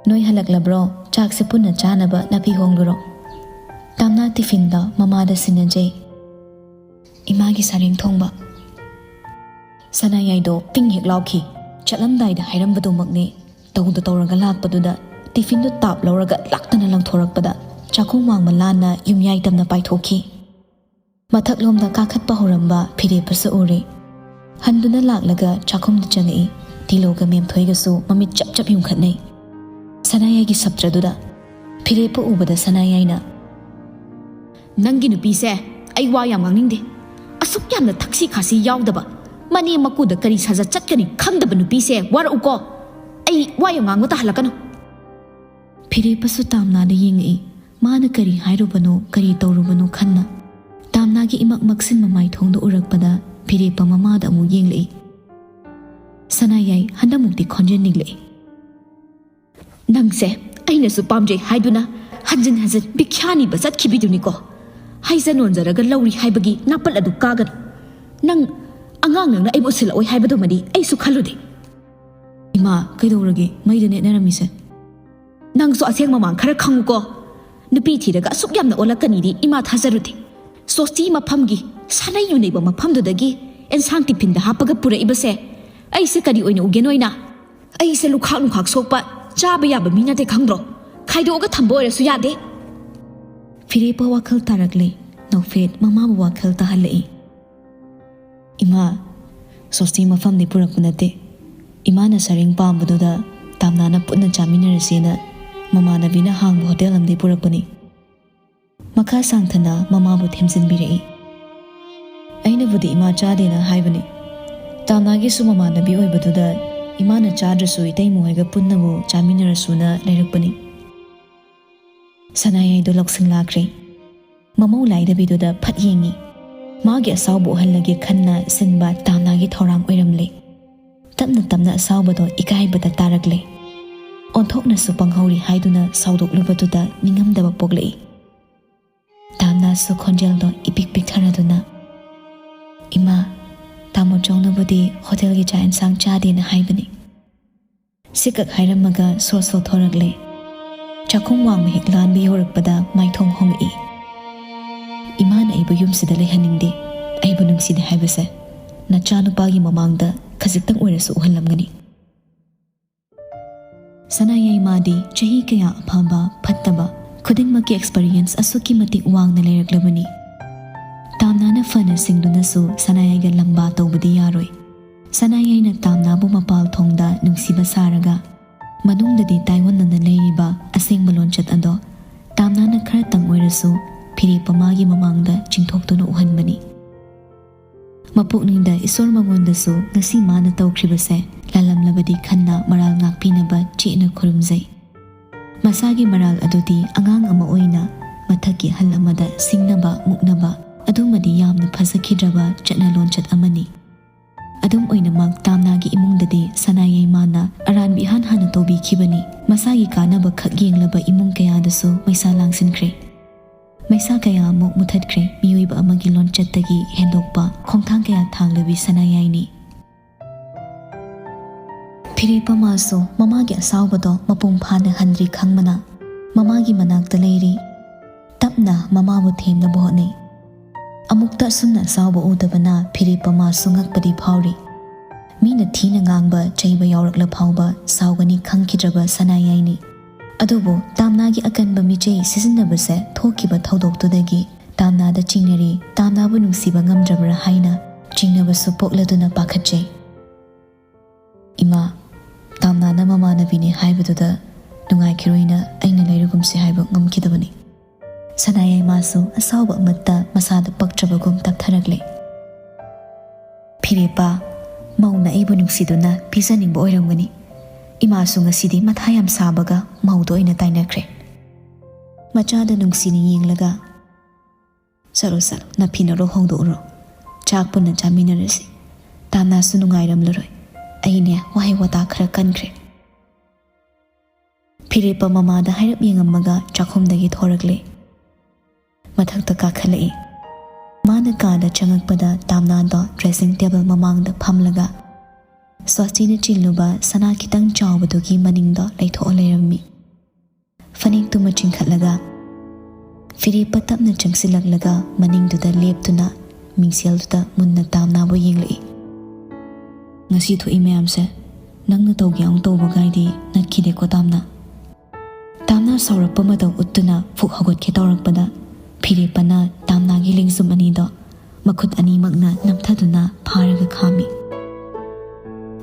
"ꯅꯣꯏ ꯍꯜꯂꯛꯂꯕ꯭ꯔꯣ? ꯆꯥꯛꯁꯦ ꯄꯨꯟꯅ ꯆꯥꯅꯕ ꯅꯥꯄꯤ ꯍꯣꯡꯂꯨꯔꯣ꯫" ꯇꯥꯝꯅꯥ ꯇꯤꯐꯤꯟꯗ ꯃꯃꯥꯗ ꯁꯤꯟꯅꯖꯩ꯫ "ꯏꯃꯥꯒꯤ ꯁꯔꯦꯡ ꯊꯣꯡꯕ꯫" ꯁꯅꯥꯌꯥꯏꯗꯣ ꯇꯤꯡ ꯍꯦꯛ ꯂꯥꯎꯈꯤ꯫ ꯆꯠꯂꯝꯗꯥꯏꯗ ꯍꯥꯏꯔꯝꯕꯗꯨꯃꯛꯅꯦ꯫ ꯇꯧꯗ ꯇꯧꯔꯒ ꯂꯥꯛꯄꯗꯨꯗ ꯇꯤꯐꯤꯟꯗꯨ ꯇꯥꯞ ꯂꯧꯔꯒ ꯂꯥꯛꯇꯅ ꯂꯪꯊꯣꯔꯛꯄꯗ ꯆꯥꯛꯈꯨꯝ ꯋꯥꯡꯃ ꯂꯥꯟꯅ ꯌꯨꯝꯌꯥꯏ ꯇꯝꯅ ꯄꯥꯏꯊꯣꯛꯈꯤ꯫ ꯃꯊꯛꯂꯣꯝꯗ ꯀꯥꯈꯠꯄ ꯍꯧꯔꯝꯕ ꯐꯤꯔꯦꯞꯄꯁꯨ ꯎꯔꯦ꯫ ꯍꯟꯗꯨꯅ ꯂꯥꯛꯂꯒ ꯆꯥꯛꯈꯨꯝꯗ ꯆꯪꯉꯛꯏ꯫ ꯇꯤꯂꯣꯒ ꯃꯦꯝꯊꯣꯏꯒꯁꯨ ꯃꯃꯤꯠ ꯆꯞ ꯆꯞ ꯌꯨꯝꯈꯠꯅꯩ꯫ ꯁꯅꯥꯌꯥꯏꯒꯤ ꯁꯞꯇ꯭ꯔꯗꯨꯗ ꯐꯤꯔꯦꯞꯄ ꯎꯕꯗ ꯁꯅꯥꯌꯥꯏꯅ, "ꯅꯪꯒꯤ ꯅꯨꯄꯤꯁꯦ ꯑꯩ ꯋꯥ ꯌꯥꯝ ꯉꯥꯡꯅꯤꯡꯗꯦ꯫ ꯑꯁꯨꯛ ꯌꯥꯝꯅ ꯊꯛꯁꯤ ꯈꯥꯁꯤ ꯌꯥꯎꯗꯕ, ꯃꯅꯦ ꯃꯀꯨꯗ ꯀꯔꯤ ꯁꯥꯖꯠ ꯆꯠꯀꯅꯤ ꯈꯪꯗꯕ ꯅꯨꯄꯤꯁꯦ ꯋꯥꯔꯛꯎꯀꯣ꯫ ꯑꯩ ꯋꯥ ꯌꯥꯝ ꯉꯥꯡꯕ ꯇꯥꯍꯜꯂꯛꯀꯅꯨ꯫" ꯐꯤꯔꯦꯞꯄꯁꯨ ꯇꯥꯝꯅꯥꯗ ꯌꯦꯡꯉꯛꯏ꯫ ꯃꯥꯅ ꯀꯔꯤ ꯍꯥꯏꯔꯨꯕꯅꯣ, ꯀꯔꯤ ꯇꯧꯔꯨꯕꯅꯣ ꯈꯟꯅ꯫ ꯇꯥꯝꯅꯥꯒꯤ ꯏꯃꯛ ꯃꯛꯁꯤꯟꯕ ꯃꯥꯏꯊꯣꯡꯗꯨ ꯎꯔꯛꯄꯗ ꯐꯤꯔꯦꯞꯄ ꯃꯃꯥꯗ ꯑꯃꯨꯛ ꯌꯦꯡꯂꯛꯏ꯫ ꯁꯅꯥꯌꯥꯏ ꯍꯟꯗꯛꯃꯨꯛꯇꯤ ꯈꯣꯟꯖꯦꯜ ꯅꯤꯛꯂꯛꯏ꯫ "ꯅꯪꯁꯦ ꯑꯩꯅꯁꯨ ꯄꯥꯝꯖꯩ ꯍꯥꯏꯗꯨꯅ ꯍꯟꯖꯤꯟ ꯍꯟꯖꯤꯟ ꯚꯤꯈ꯭ꯌꯥ ꯅꯤꯕ ꯆꯠꯈꯤꯕꯤꯗꯨꯅꯤꯀꯣ꯫ ꯍꯥꯏꯖ ꯅꯣꯟꯖꯔꯒ ꯂꯧꯔꯤ ꯍꯥꯏꯕꯒꯤ ꯅꯥꯄꯜ ꯑꯗꯨ ꯀꯥꯒꯅꯨ꯫ ꯅꯪ ꯑꯉꯥꯡ ꯅꯪꯅ ꯑꯩꯕꯨ ꯎꯁꯤꯜꯂꯛꯑꯣꯏ ꯍꯥꯏꯕꯗꯨꯃꯗꯤ ꯑꯩꯁꯨ ꯈꯜꯂꯨꯗꯦ꯫" "ꯏꯃꯥ, ꯀꯩꯗꯧꯔꯒꯦ ꯃꯩꯗ ꯅꯦꯠꯅꯔꯝꯃꯤꯁꯦ?" "ꯅꯪꯁꯨ ꯑꯁꯦꯡ ꯃꯃꯥꯡ ꯈꯔ ꯈꯪꯉꯨꯀꯣ꯫ ꯅꯨꯄꯤ ꯊꯤꯔꯒ ꯑꯁꯨꯛ ꯌꯥꯝꯅ ꯑꯣꯜꯂꯛꯀꯅꯤꯗꯤ ꯏꯃꯥ ꯊꯥꯖꯔꯨꯗꯦ꯫ ꯁꯣꯁꯇꯤ ꯃꯐꯝꯒꯤ ꯁꯥꯅꯩ ꯌꯨꯅꯩꯕ ꯃꯐꯝꯗꯨꯗꯒꯤ ꯑꯦꯟꯁꯥꯡ ꯇꯤꯐꯤꯟꯗ ꯍꯥꯞꯄꯒ ꯄꯨꯔꯛꯏꯕꯁꯦ ꯑꯩꯁꯦ ꯀꯔꯤ ꯑꯣꯏꯅ ꯎꯒꯦ ꯅꯣꯏꯅ? ꯑꯩꯁꯦ ꯂꯨꯈꯥꯛ ꯅꯨꯡꯈꯥꯛ ꯁꯣꯛꯄ, ꯆꯥꯕ ꯌꯥꯕ ꯃꯤ ꯅꯠꯇꯦ ꯈꯪꯗ꯭ꯔꯣ? ꯈꯥꯏꯗꯣꯛꯑꯒ ꯊꯝꯕ ꯑꯣꯏꯔꯁꯨ ꯌꯥꯗꯦ꯫" ꯐꯤꯔꯦꯞꯄ ꯋꯥꯈꯜ ꯇꯥꯔꯛꯂꯦ꯫ ꯅꯧꯐꯦꯠ ꯃꯃꯥꯕꯨ ꯋꯥꯈꯜ ꯇꯥꯍꯜꯂꯛꯏ꯫ "ꯏꯃꯥ, ꯁꯣꯁꯇꯤ ꯃꯐꯝꯗꯤ ꯄꯨꯔꯛꯄ ꯅꯠꯇꯦ꯫ ꯏꯃꯥꯅ ꯁꯔꯦꯡ ꯄꯥꯝꯕꯗꯨꯗ ꯇꯥꯝꯅꯥꯅ ꯄꯨꯟꯅ ꯆꯥꯃꯤꯟꯅꯔꯁꯦꯅ ꯃꯃꯥꯟꯅꯕꯤꯅ ꯍꯥꯡꯕ ꯍꯣꯇꯦꯜ ꯑꯃꯗꯒꯤ ꯄꯨꯔꯛꯄꯅꯤ꯫" ꯃꯈꯥ ꯁꯥꯡꯊꯅ ꯃꯃꯥꯕꯨ ꯊꯦꯝꯖꯤꯟꯕꯤꯔꯛꯏ꯫ "ꯑꯩꯅꯕꯨꯗꯤ ꯏꯃꯥ ꯆꯥꯗꯦꯅ ꯍꯥꯏꯕꯅꯤ꯫ ꯇꯥꯝꯅꯥꯒꯤꯁꯨ ꯃꯃꯥꯟꯅꯕꯤ ꯑꯣꯏꯕꯗꯨꯗ ꯏꯃꯥꯅ ꯆꯥꯗ꯭ꯔꯁꯨ ꯏꯇꯩꯃ ꯍꯣꯏꯒ ꯄꯨꯟꯅꯕꯨ ꯆꯥꯃꯤꯟꯅꯔꯁꯨꯅ ꯂꯩꯔꯛꯄꯅꯤ꯫" ꯁꯅꯥꯌꯥꯏꯗꯣ ꯂꯧꯁꯤꯡ ꯂꯥꯛꯈ꯭ꯔꯦ꯫ ꯃꯃꯧ ꯂꯥꯏꯗꯕꯤꯗꯨꯗ ꯐꯠ ꯌꯦꯡꯉꯤ꯫ ꯃꯥꯒꯤ ꯑꯁꯥꯎꯕ ꯎꯍꯜꯂꯒꯦ ꯈꯟꯅ ꯁꯤꯟꯕ ꯇꯥꯝꯅꯥꯒꯤ ꯊꯧꯔꯥꯡ ꯑꯣꯏꯔꯝꯂꯦ꯫ ꯇꯞꯅ ꯇꯞꯅ ꯑꯁꯥꯎꯕꯗꯣ ꯏꯀꯥꯏꯕꯗ ꯇꯥꯔꯛꯂꯦ꯫ ꯑꯣꯟꯊꯣꯛꯅꯁꯨ ꯄꯪꯍꯧꯔꯤ ꯍꯥꯏꯗꯨꯅ ꯁꯥꯎꯗꯣꯛꯂꯨꯕꯗꯨꯗ ꯅꯤꯡꯉꯝꯗꯕ ꯄꯣꯛꯂꯛꯏ꯫ ꯇꯥꯝꯅꯥꯁꯨ ꯈꯣꯟꯖꯦꯜꯗꯣ ꯏꯄꯤꯛ ꯄꯤꯛꯊꯔꯗꯨꯅ, "ꯏꯃꯥ, ꯗꯤ ꯍꯣꯇꯦꯜꯒꯤ ꯆꯥꯛ ꯏꯟꯁꯥꯡ ꯆꯥꯗꯦꯅ ꯍꯥꯏꯕꯅꯤ꯫ ꯁꯤꯀꯛ ꯍꯥꯏꯔꯝꯃꯒ ꯁꯣ ꯁꯣ ꯊꯣꯔꯛꯂꯦ꯫ ꯆꯥꯛꯈꯨꯝ ꯋꯥꯡꯃ ꯍꯦꯛ ꯂꯥꯟꯕ ꯌꯧꯔꯛꯄꯗ ꯃꯥꯏꯊꯣꯡ ꯍꯣꯡꯉꯛꯏ꯫ "ꯏꯃꯥꯅ ꯑꯩꯕꯨ ꯌꯨꯝꯁꯤꯗ ꯂꯩꯍꯟꯅꯤꯡꯗꯦ, ꯑꯩꯕꯨ ꯅꯨꯡꯁꯤꯗꯦ ꯍꯥꯏꯕꯁꯦ ꯅꯆꯥꯅꯨꯄꯥꯒꯤ ꯃꯃꯥꯡꯗ ꯈꯖꯤꯛꯇꯪ ꯑꯣꯏꯔꯁꯨ ꯎꯍꯜꯂꯝꯒꯅꯤ꯫" ꯁꯅꯥꯌꯥꯏꯃꯥꯗꯤ ꯆꯍꯤ ꯀꯌꯥ ꯑꯐꯕ ꯐꯠꯇꯕ ꯈꯨꯗꯤꯡꯃꯛꯀꯤ ꯑꯦꯛꯁꯄꯔꯤꯌꯦꯟꯁ ꯑꯁꯨꯛꯀꯤ ꯃꯇꯤꯛ ꯋꯥꯡꯅ ꯂꯩꯔꯛꯂꯕꯅꯤ꯫ ꯇꯥꯝꯅꯥꯅ ꯐꯅ ꯁꯤꯡꯗꯨꯅꯁꯨ ꯁꯅꯥꯌꯥꯏꯒ ꯂꯝꯕꯥ ꯇꯧꯕꯗꯤ ꯌꯥꯔꯣꯏ꯫ ꯁꯅꯥꯌꯥꯏꯅ ꯇꯥꯝꯅꯥꯕꯨ ꯃꯄꯥꯜ ꯊꯣꯡꯗ ꯅꯨꯡꯁꯤꯕ ꯁꯥꯔꯒ ꯃꯅꯨꯡꯗꯗꯤ ꯇꯥꯏꯑꯣꯟꯅꯅ ꯂꯩꯔꯤꯕ ꯑꯁꯦꯡꯕ ꯂꯣꯟꯆꯠ ꯑꯗꯣ ꯇꯥꯝꯅꯥꯅ ꯈꯔꯇꯪ ꯑꯣꯏꯔꯁꯨ ꯐꯤꯔꯦꯞꯄꯃꯥꯒꯤ ꯃꯃꯥꯡꯗ ꯆꯤꯡꯊꯣꯛꯇꯨꯅ ꯎꯍꯟꯕꯅꯤ꯫ ꯃꯄꯨꯛꯅꯤꯡꯗ ꯏꯁꯣꯔ ꯃꯉꯣꯟꯗꯁꯨ ꯉꯁꯤ ꯃꯥꯅ ꯇꯧꯈ꯭ꯔꯤꯕꯁꯦ ꯂꯥꯜꯂꯝꯂꯕꯗꯤ ꯈꯟꯅ ꯃꯔꯥꯜ ꯉꯥꯛꯄꯤꯅꯕ ꯆꯦꯠꯅ ꯈꯨꯔꯨꯝꯖꯩ꯫ ꯃꯁꯥꯒꯤ ꯃꯔꯥꯜ ꯑꯗꯨꯗꯤ ꯑꯉꯥꯡ ꯑꯃ ꯑꯣꯏꯅ ꯃꯊꯛꯀꯤ ꯑꯍꯜ ꯑꯃꯗ ꯁꯤꯡꯅꯕ ꯃꯨꯛꯅꯕ ꯑꯗꯨꯃꯗꯤ ꯌꯥꯝꯅ ꯐꯖꯈꯤꯗ꯭ꯔꯕ ꯆꯠꯅ ꯂꯣꯟꯆꯠ ꯑꯃꯅꯤ꯫ ꯑꯗꯨꯝ ꯑꯣꯏꯅꯃꯛ ꯇꯥꯝꯅꯥꯒꯤ ꯏꯃꯨꯡꯗꯗꯤ ꯁꯅꯥꯌꯥꯏꯃꯥꯅ ꯑꯔꯥꯟꯕ ꯏꯍꯥꯟ ꯍꯥꯟꯅ ꯇꯧꯕꯤꯈꯤꯕꯅꯤ꯫ ꯃꯁꯥꯒꯤ ꯀꯥꯟꯅꯕ ꯈꯛ ꯌꯦꯡꯂꯕ ꯏꯃꯨꯡ ꯀꯌꯥꯗꯁꯨ ꯃꯩꯁꯥ ꯂꯥꯡꯁꯤꯟꯈ꯭ꯔꯦ꯫ ꯃꯩꯁꯥ ꯀꯌꯥ ꯑꯃꯨꯛ ꯃꯨꯊꯠꯈ꯭ꯔꯦ꯫ ꯃꯤꯑꯣꯏꯕ ꯑꯃꯒꯤ ꯂꯣꯟꯆꯠꯇꯒꯤ ꯍꯦꯟꯗꯣꯛꯄ ꯈꯣꯡꯊꯥꯡ ꯀꯌꯥ ꯊꯥꯡꯂꯕꯤ ꯁꯅꯥꯌꯥꯏꯅꯤ꯫ ꯐꯤꯔꯦꯞꯄꯃꯥꯁꯨ ꯃꯃꯥꯒꯤ ꯑꯁꯥꯎꯕꯗꯣ ꯃꯄꯨꯡ ꯐꯥꯅ ꯍꯟꯗ꯭ꯔꯤ ꯈꯪꯕꯅ ꯃꯃꯥꯒꯤ ꯃꯅꯥꯛꯇ ꯂꯩꯔꯤ꯫ ꯇꯞꯅ ꯃꯃꯥꯕꯨ ꯊꯦꯝꯅꯕ ꯍꯣꯠꯅꯩ꯫ ꯑꯃꯨꯛꯇ ꯑꯁꯨꯝꯅ ꯑꯁꯥꯎꯕ ꯎꯗꯕꯅ ꯐꯤꯔꯦꯞꯄꯃꯥꯁꯨ ꯉꯛꯄꯗꯤ ꯐꯥꯎꯔꯤ꯫ ꯃꯤꯅ ꯊꯤꯅ ꯉꯥꯡꯕ ꯆꯩꯕ ꯌꯥꯎꯔꯛꯂ ꯐꯥꯎꯕ ꯁꯥꯎꯒꯅꯤ ꯈꯪꯈꯤꯗ꯭ꯔꯕ ꯁꯅꯥꯌꯥꯏꯅꯤ꯫ ꯑꯗꯨꯕꯨ ꯇꯥꯝꯅꯥꯒꯤ ꯑꯀꯟꯕ ꯃꯤꯆꯩ ꯁꯤꯖꯤꯟꯅꯕꯁꯦ ꯊꯣꯛꯈꯤꯕ ꯊꯧꯗꯣꯛꯇꯨꯗꯒꯤ ꯇꯥꯝꯅꯥꯗ ꯆꯤꯡꯅꯔꯤ꯫ ꯇꯥꯝꯅꯥꯕꯨ ꯅꯨꯡꯁꯤꯕ ꯉꯝꯗ꯭ꯔꯕ꯭ꯔꯥ ꯍꯥꯏꯅ ꯆꯤꯡꯅꯕꯁꯨ ꯄꯣꯛꯂꯗꯨꯅ ꯄꯥꯈꯠꯆꯩ꯫ "ꯏꯃꯥ, ꯇꯥꯝꯅꯥꯅ ꯃꯃꯥꯟꯅꯕꯤꯅꯤ ꯍꯥꯏꯕꯗꯨꯗ ꯅꯨꯡꯉꯥꯏꯈꯤꯔꯣꯏꯅ ꯑꯩꯅ ꯂꯩꯔꯒꯨꯝꯁꯤ ꯍꯥꯏꯕ ꯉꯝꯈꯤꯗꯕꯅꯤ꯫" ꯁꯅꯥꯌꯥꯏꯃꯥꯁꯨ ꯑꯁꯥꯎꯕ ꯑꯃꯠꯇ ꯃꯁꯥꯗ ꯄꯛꯇ꯭ꯔꯕꯒꯨꯝ ꯇꯞꯊꯔꯛꯂꯦ꯫ "ꯐꯤꯔꯦꯞꯄ, ꯃꯧꯅ ꯑꯩꯕꯨ ꯅꯨꯡꯁꯤꯗꯨꯅ ꯄꯤꯖꯅꯤꯡꯕ ꯑꯣꯏꯔꯝꯒꯅꯤ꯫ ꯏꯃꯥꯁꯨ ꯉꯁꯤꯗꯤ ꯃꯊꯥ ꯌꯥꯝ ꯁꯥꯕꯒ ꯃꯧꯗ ꯑꯣꯏꯅ ꯇꯥꯏꯅꯈ꯭ꯔꯦ꯫" ꯃꯆꯥꯗ ꯅꯨꯡꯁꯤꯅ ꯌꯦꯡꯂꯒ, "ꯆꯠꯂꯣ, ꯆꯠꯂꯣ, ꯅꯐꯤꯅꯔꯣ ꯍꯣꯡꯗꯣꯛꯎꯔꯣ꯫ ꯆꯥꯛ ꯄꯨꯟꯅ ꯆꯥꯃꯤꯟꯅꯔꯁꯤ꯫ ꯇꯥꯝꯅꯥꯁꯨ ꯅꯨꯡꯉꯥꯏꯔꯝꯂꯔꯣꯏ꯫ ꯑꯩꯅꯦ, ꯋꯥꯍꯩ ꯋꯥꯇꯥ ꯈꯔ ꯀꯟꯈ꯭ꯔꯦ꯫" ꯐꯤꯔꯦꯞꯄ ꯃꯃꯥꯗ ꯍꯥꯏꯔꯞ ꯌꯦꯡꯉꯝꯃꯒ ꯆꯥꯛꯈꯨꯝꯗꯒꯤ ꯊꯣꯔꯛꯂꯦ꯫ ꯃꯊꯛꯇ ꯀꯥꯈꯠꯂꯛꯏ꯫ ꯃꯥꯅ ꯀꯥꯗ ꯆꯪꯉꯛꯄꯗ ꯇꯥꯝꯅꯥꯗꯣ dressing table ꯃꯃꯥꯡꯗ ꯐꯝꯂꯒ ꯁ꯭ꯋꯥꯁꯇꯤꯅ ꯆꯤꯜꯂꯨꯕ ꯁꯅꯥ ꯈꯤꯇꯪ ꯆꯥꯎꯕꯗꯨꯒꯤ ꯃꯅꯤꯡꯗ ꯂꯩꯊꯣꯛꯑ ꯂꯩꯔꯝꯃꯤ꯫ ꯐꯅꯦꯛꯇꯨꯃ ꯆꯤꯡꯈꯠꯂꯒ ꯐꯤꯔꯦꯞꯄ ꯇꯞꯅ ꯆꯪꯁꯤꯜꯂꯛꯂꯒ ꯃꯅꯤꯡꯗꯨꯗ ꯂꯦꯞꯇꯨꯅ ꯃꯤꯡꯁꯦꯜꯗꯨꯗ ꯃꯨꯟꯅ ꯇꯥꯝꯅꯥꯕꯨ ꯌꯦꯡꯂꯛꯏ꯫ "ꯉꯁꯤ ꯊꯣꯛꯏ ꯃꯌꯥꯝꯁꯦ ꯅꯪꯅ ꯇꯧꯒꯦ ꯑꯃꯨꯛ ꯇꯧꯕꯒꯥꯏꯗꯤ ꯅꯠꯈꯤꯗꯦꯀꯣ ꯇꯥꯝꯅꯥ?" ꯇꯥꯝꯅꯥ ꯁꯥꯎꯔꯛꯄ ꯃꯇꯧ ꯎꯠꯇꯨꯅ ꯐꯨꯛ ꯍꯧꯒꯠꯀꯦ ꯇꯧꯔꯛꯄꯗ ꯐꯤꯔꯦꯞꯄꯅ ꯇꯥꯝꯅꯥꯒꯤ ꯂꯦꯡꯖꯨꯝ ꯑꯅꯤꯗꯣ ꯃꯈꯨꯠ ꯑꯅꯤꯃꯛꯅ ꯅꯝꯊꯗꯨꯅ ꯐꯥꯔꯒ ꯈꯥꯝꯃꯤ꯫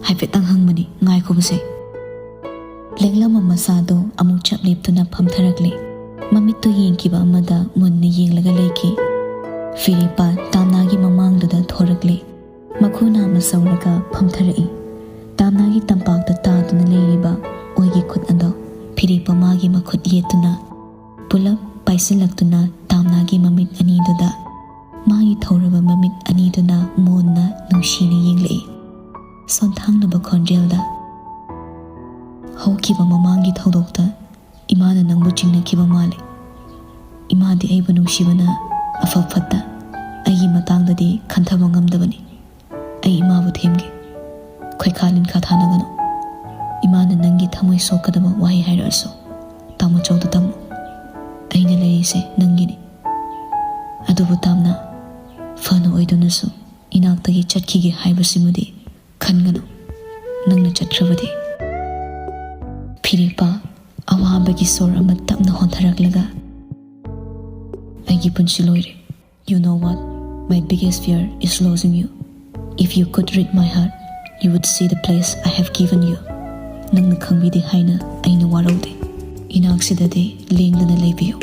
"ꯍꯥꯏꯐꯦꯠꯇꯪ ꯍꯪꯕꯅꯤ, ꯉꯥꯏꯈꯣꯕꯁꯦ꯫" ꯂꯦꯡꯂꯝꯕ ꯃꯁꯥꯗꯣ ꯑꯃꯨꯛ ꯆꯞ ꯂꯦꯞꯇꯨꯅ ꯐꯝꯊꯔꯛꯂꯦ꯫ ꯃꯃꯤꯠꯇꯨ ꯌꯦꯡꯈꯤꯕ ꯑꯃꯗ ꯃꯨꯟꯅ ꯌꯦꯡꯂꯒ ꯂꯩꯈꯤ꯫ ꯐꯤꯔꯦꯞꯄ ꯇꯥꯝꯅꯥꯒꯤ ꯃꯃꯥꯡꯗꯨꯗ ꯊꯣꯔꯛꯂꯦ꯫ ꯃꯈꯨ ꯅꯥꯝꯃ ꯁꯧꯔꯒ ꯐꯝꯊꯔꯛꯏ꯫ ꯇꯥꯝꯅꯥꯒꯤ ꯇꯝꯄꯥꯛꯇ ꯇꯥꯗꯨꯅ ꯂꯩꯔꯤꯕ ꯑꯣꯏꯒꯤ ꯈꯨꯠ ꯑꯗꯣ ꯐꯤꯔꯦꯞꯄ ꯃꯥꯒꯤ ꯃꯈꯨꯠ ꯌꯦꯠꯇꯨꯅ ꯄꯨꯂꯞ ꯄꯥꯏꯁꯤꯜꯂꯛꯇꯨꯅ ꯇꯥꯝꯅꯥꯒꯤ ꯃꯃꯤꯠ ꯑꯅꯤꯗꯨꯗ ꯃꯥꯒꯤ ꯊꯧꯔꯕ ꯃꯃꯤꯠ ꯑꯅꯤꯗꯨꯅ ꯃꯨꯟꯅ ꯅꯨꯡꯁꯤꯅ ꯌꯦꯡꯂꯛꯏ꯫ ꯁꯣꯟꯊꯥꯡꯅꯕ ꯈꯣꯟꯖꯦꯜꯗ, "ꯍꯧꯈꯤꯕ ꯃꯃꯥꯡꯒꯤ ꯊꯧꯗꯣꯛꯇ ꯏꯃꯥꯅ ꯅꯪꯕꯨ ꯆꯤꯡꯅꯈꯤꯕ ꯃꯥꯜꯂꯤ꯫ ꯏꯃꯥꯗꯤ ꯑꯩꯕꯨ ꯅꯨꯡꯁꯤꯕꯅ ꯑꯐ ꯐꯠꯇ ꯑꯩꯒꯤ ꯃꯇꯥꯡꯗꯗꯤ ꯈꯟꯊꯕ ꯉꯝꯗꯕꯅꯤ꯫ ꯑꯩ ꯏꯃꯥꯕꯨ ꯊꯦꯝꯒꯦ꯫ ꯈꯣꯏꯈꯥ ꯂꯤꯟꯈꯥ ꯊꯥꯅꯒꯅꯨ꯫ ꯏꯃꯥꯅ ꯅꯪꯒꯤ ꯊꯃꯣꯏ ꯁꯣꯛꯀꯗꯕ ꯋꯥꯍꯩ ꯍꯥꯏꯔꯛꯑꯁꯨ ꯇꯥꯃꯣꯆꯧꯗ ꯇꯝꯃꯨ꯫ ꯑꯩꯅ ꯂꯩꯔꯤꯁꯦ ꯅꯪꯒꯤꯅꯤ꯫ ꯑꯗꯨꯕꯨ ꯇꯥꯝꯅ, ꯐꯅ ꯑꯣꯏꯗꯨꯅꯁꯨ ꯏꯅꯥꯛꯇꯒꯤ ꯆꯠꯈꯤꯒꯦ ꯍꯥꯏꯕꯁꯤꯃꯗꯤ ꯈꯟꯒꯅꯨ꯫ ꯅꯪꯅ ꯆꯠꯈ꯭ꯔꯕꯗꯤ꯫" ꯐꯤꯔꯦꯞꯄ ꯑꯋꯥꯕꯒꯤ ꯁꯣꯔ ꯑꯃ ꯇꯞꯅ ꯍꯣꯟꯊꯔꯛꯂꯒ, "ꯑꯩꯒꯤ ꯄꯨꯟꯁꯤ ꯂꯣꯏꯔꯦ꯫ You know what? My biggest fear is losing you. If you could read my heart, you would see the place I have given you." ꯅꯪꯅ ꯈꯪꯕꯤꯗꯦ ꯍꯥꯏꯅ ꯑꯩꯅ ꯋꯥꯔꯧꯗꯦ꯫ ꯏꯅꯥꯛꯁꯤꯗꯗꯤ ꯂꯦꯡꯗꯅ ꯂꯩꯕꯤꯌꯨ꯫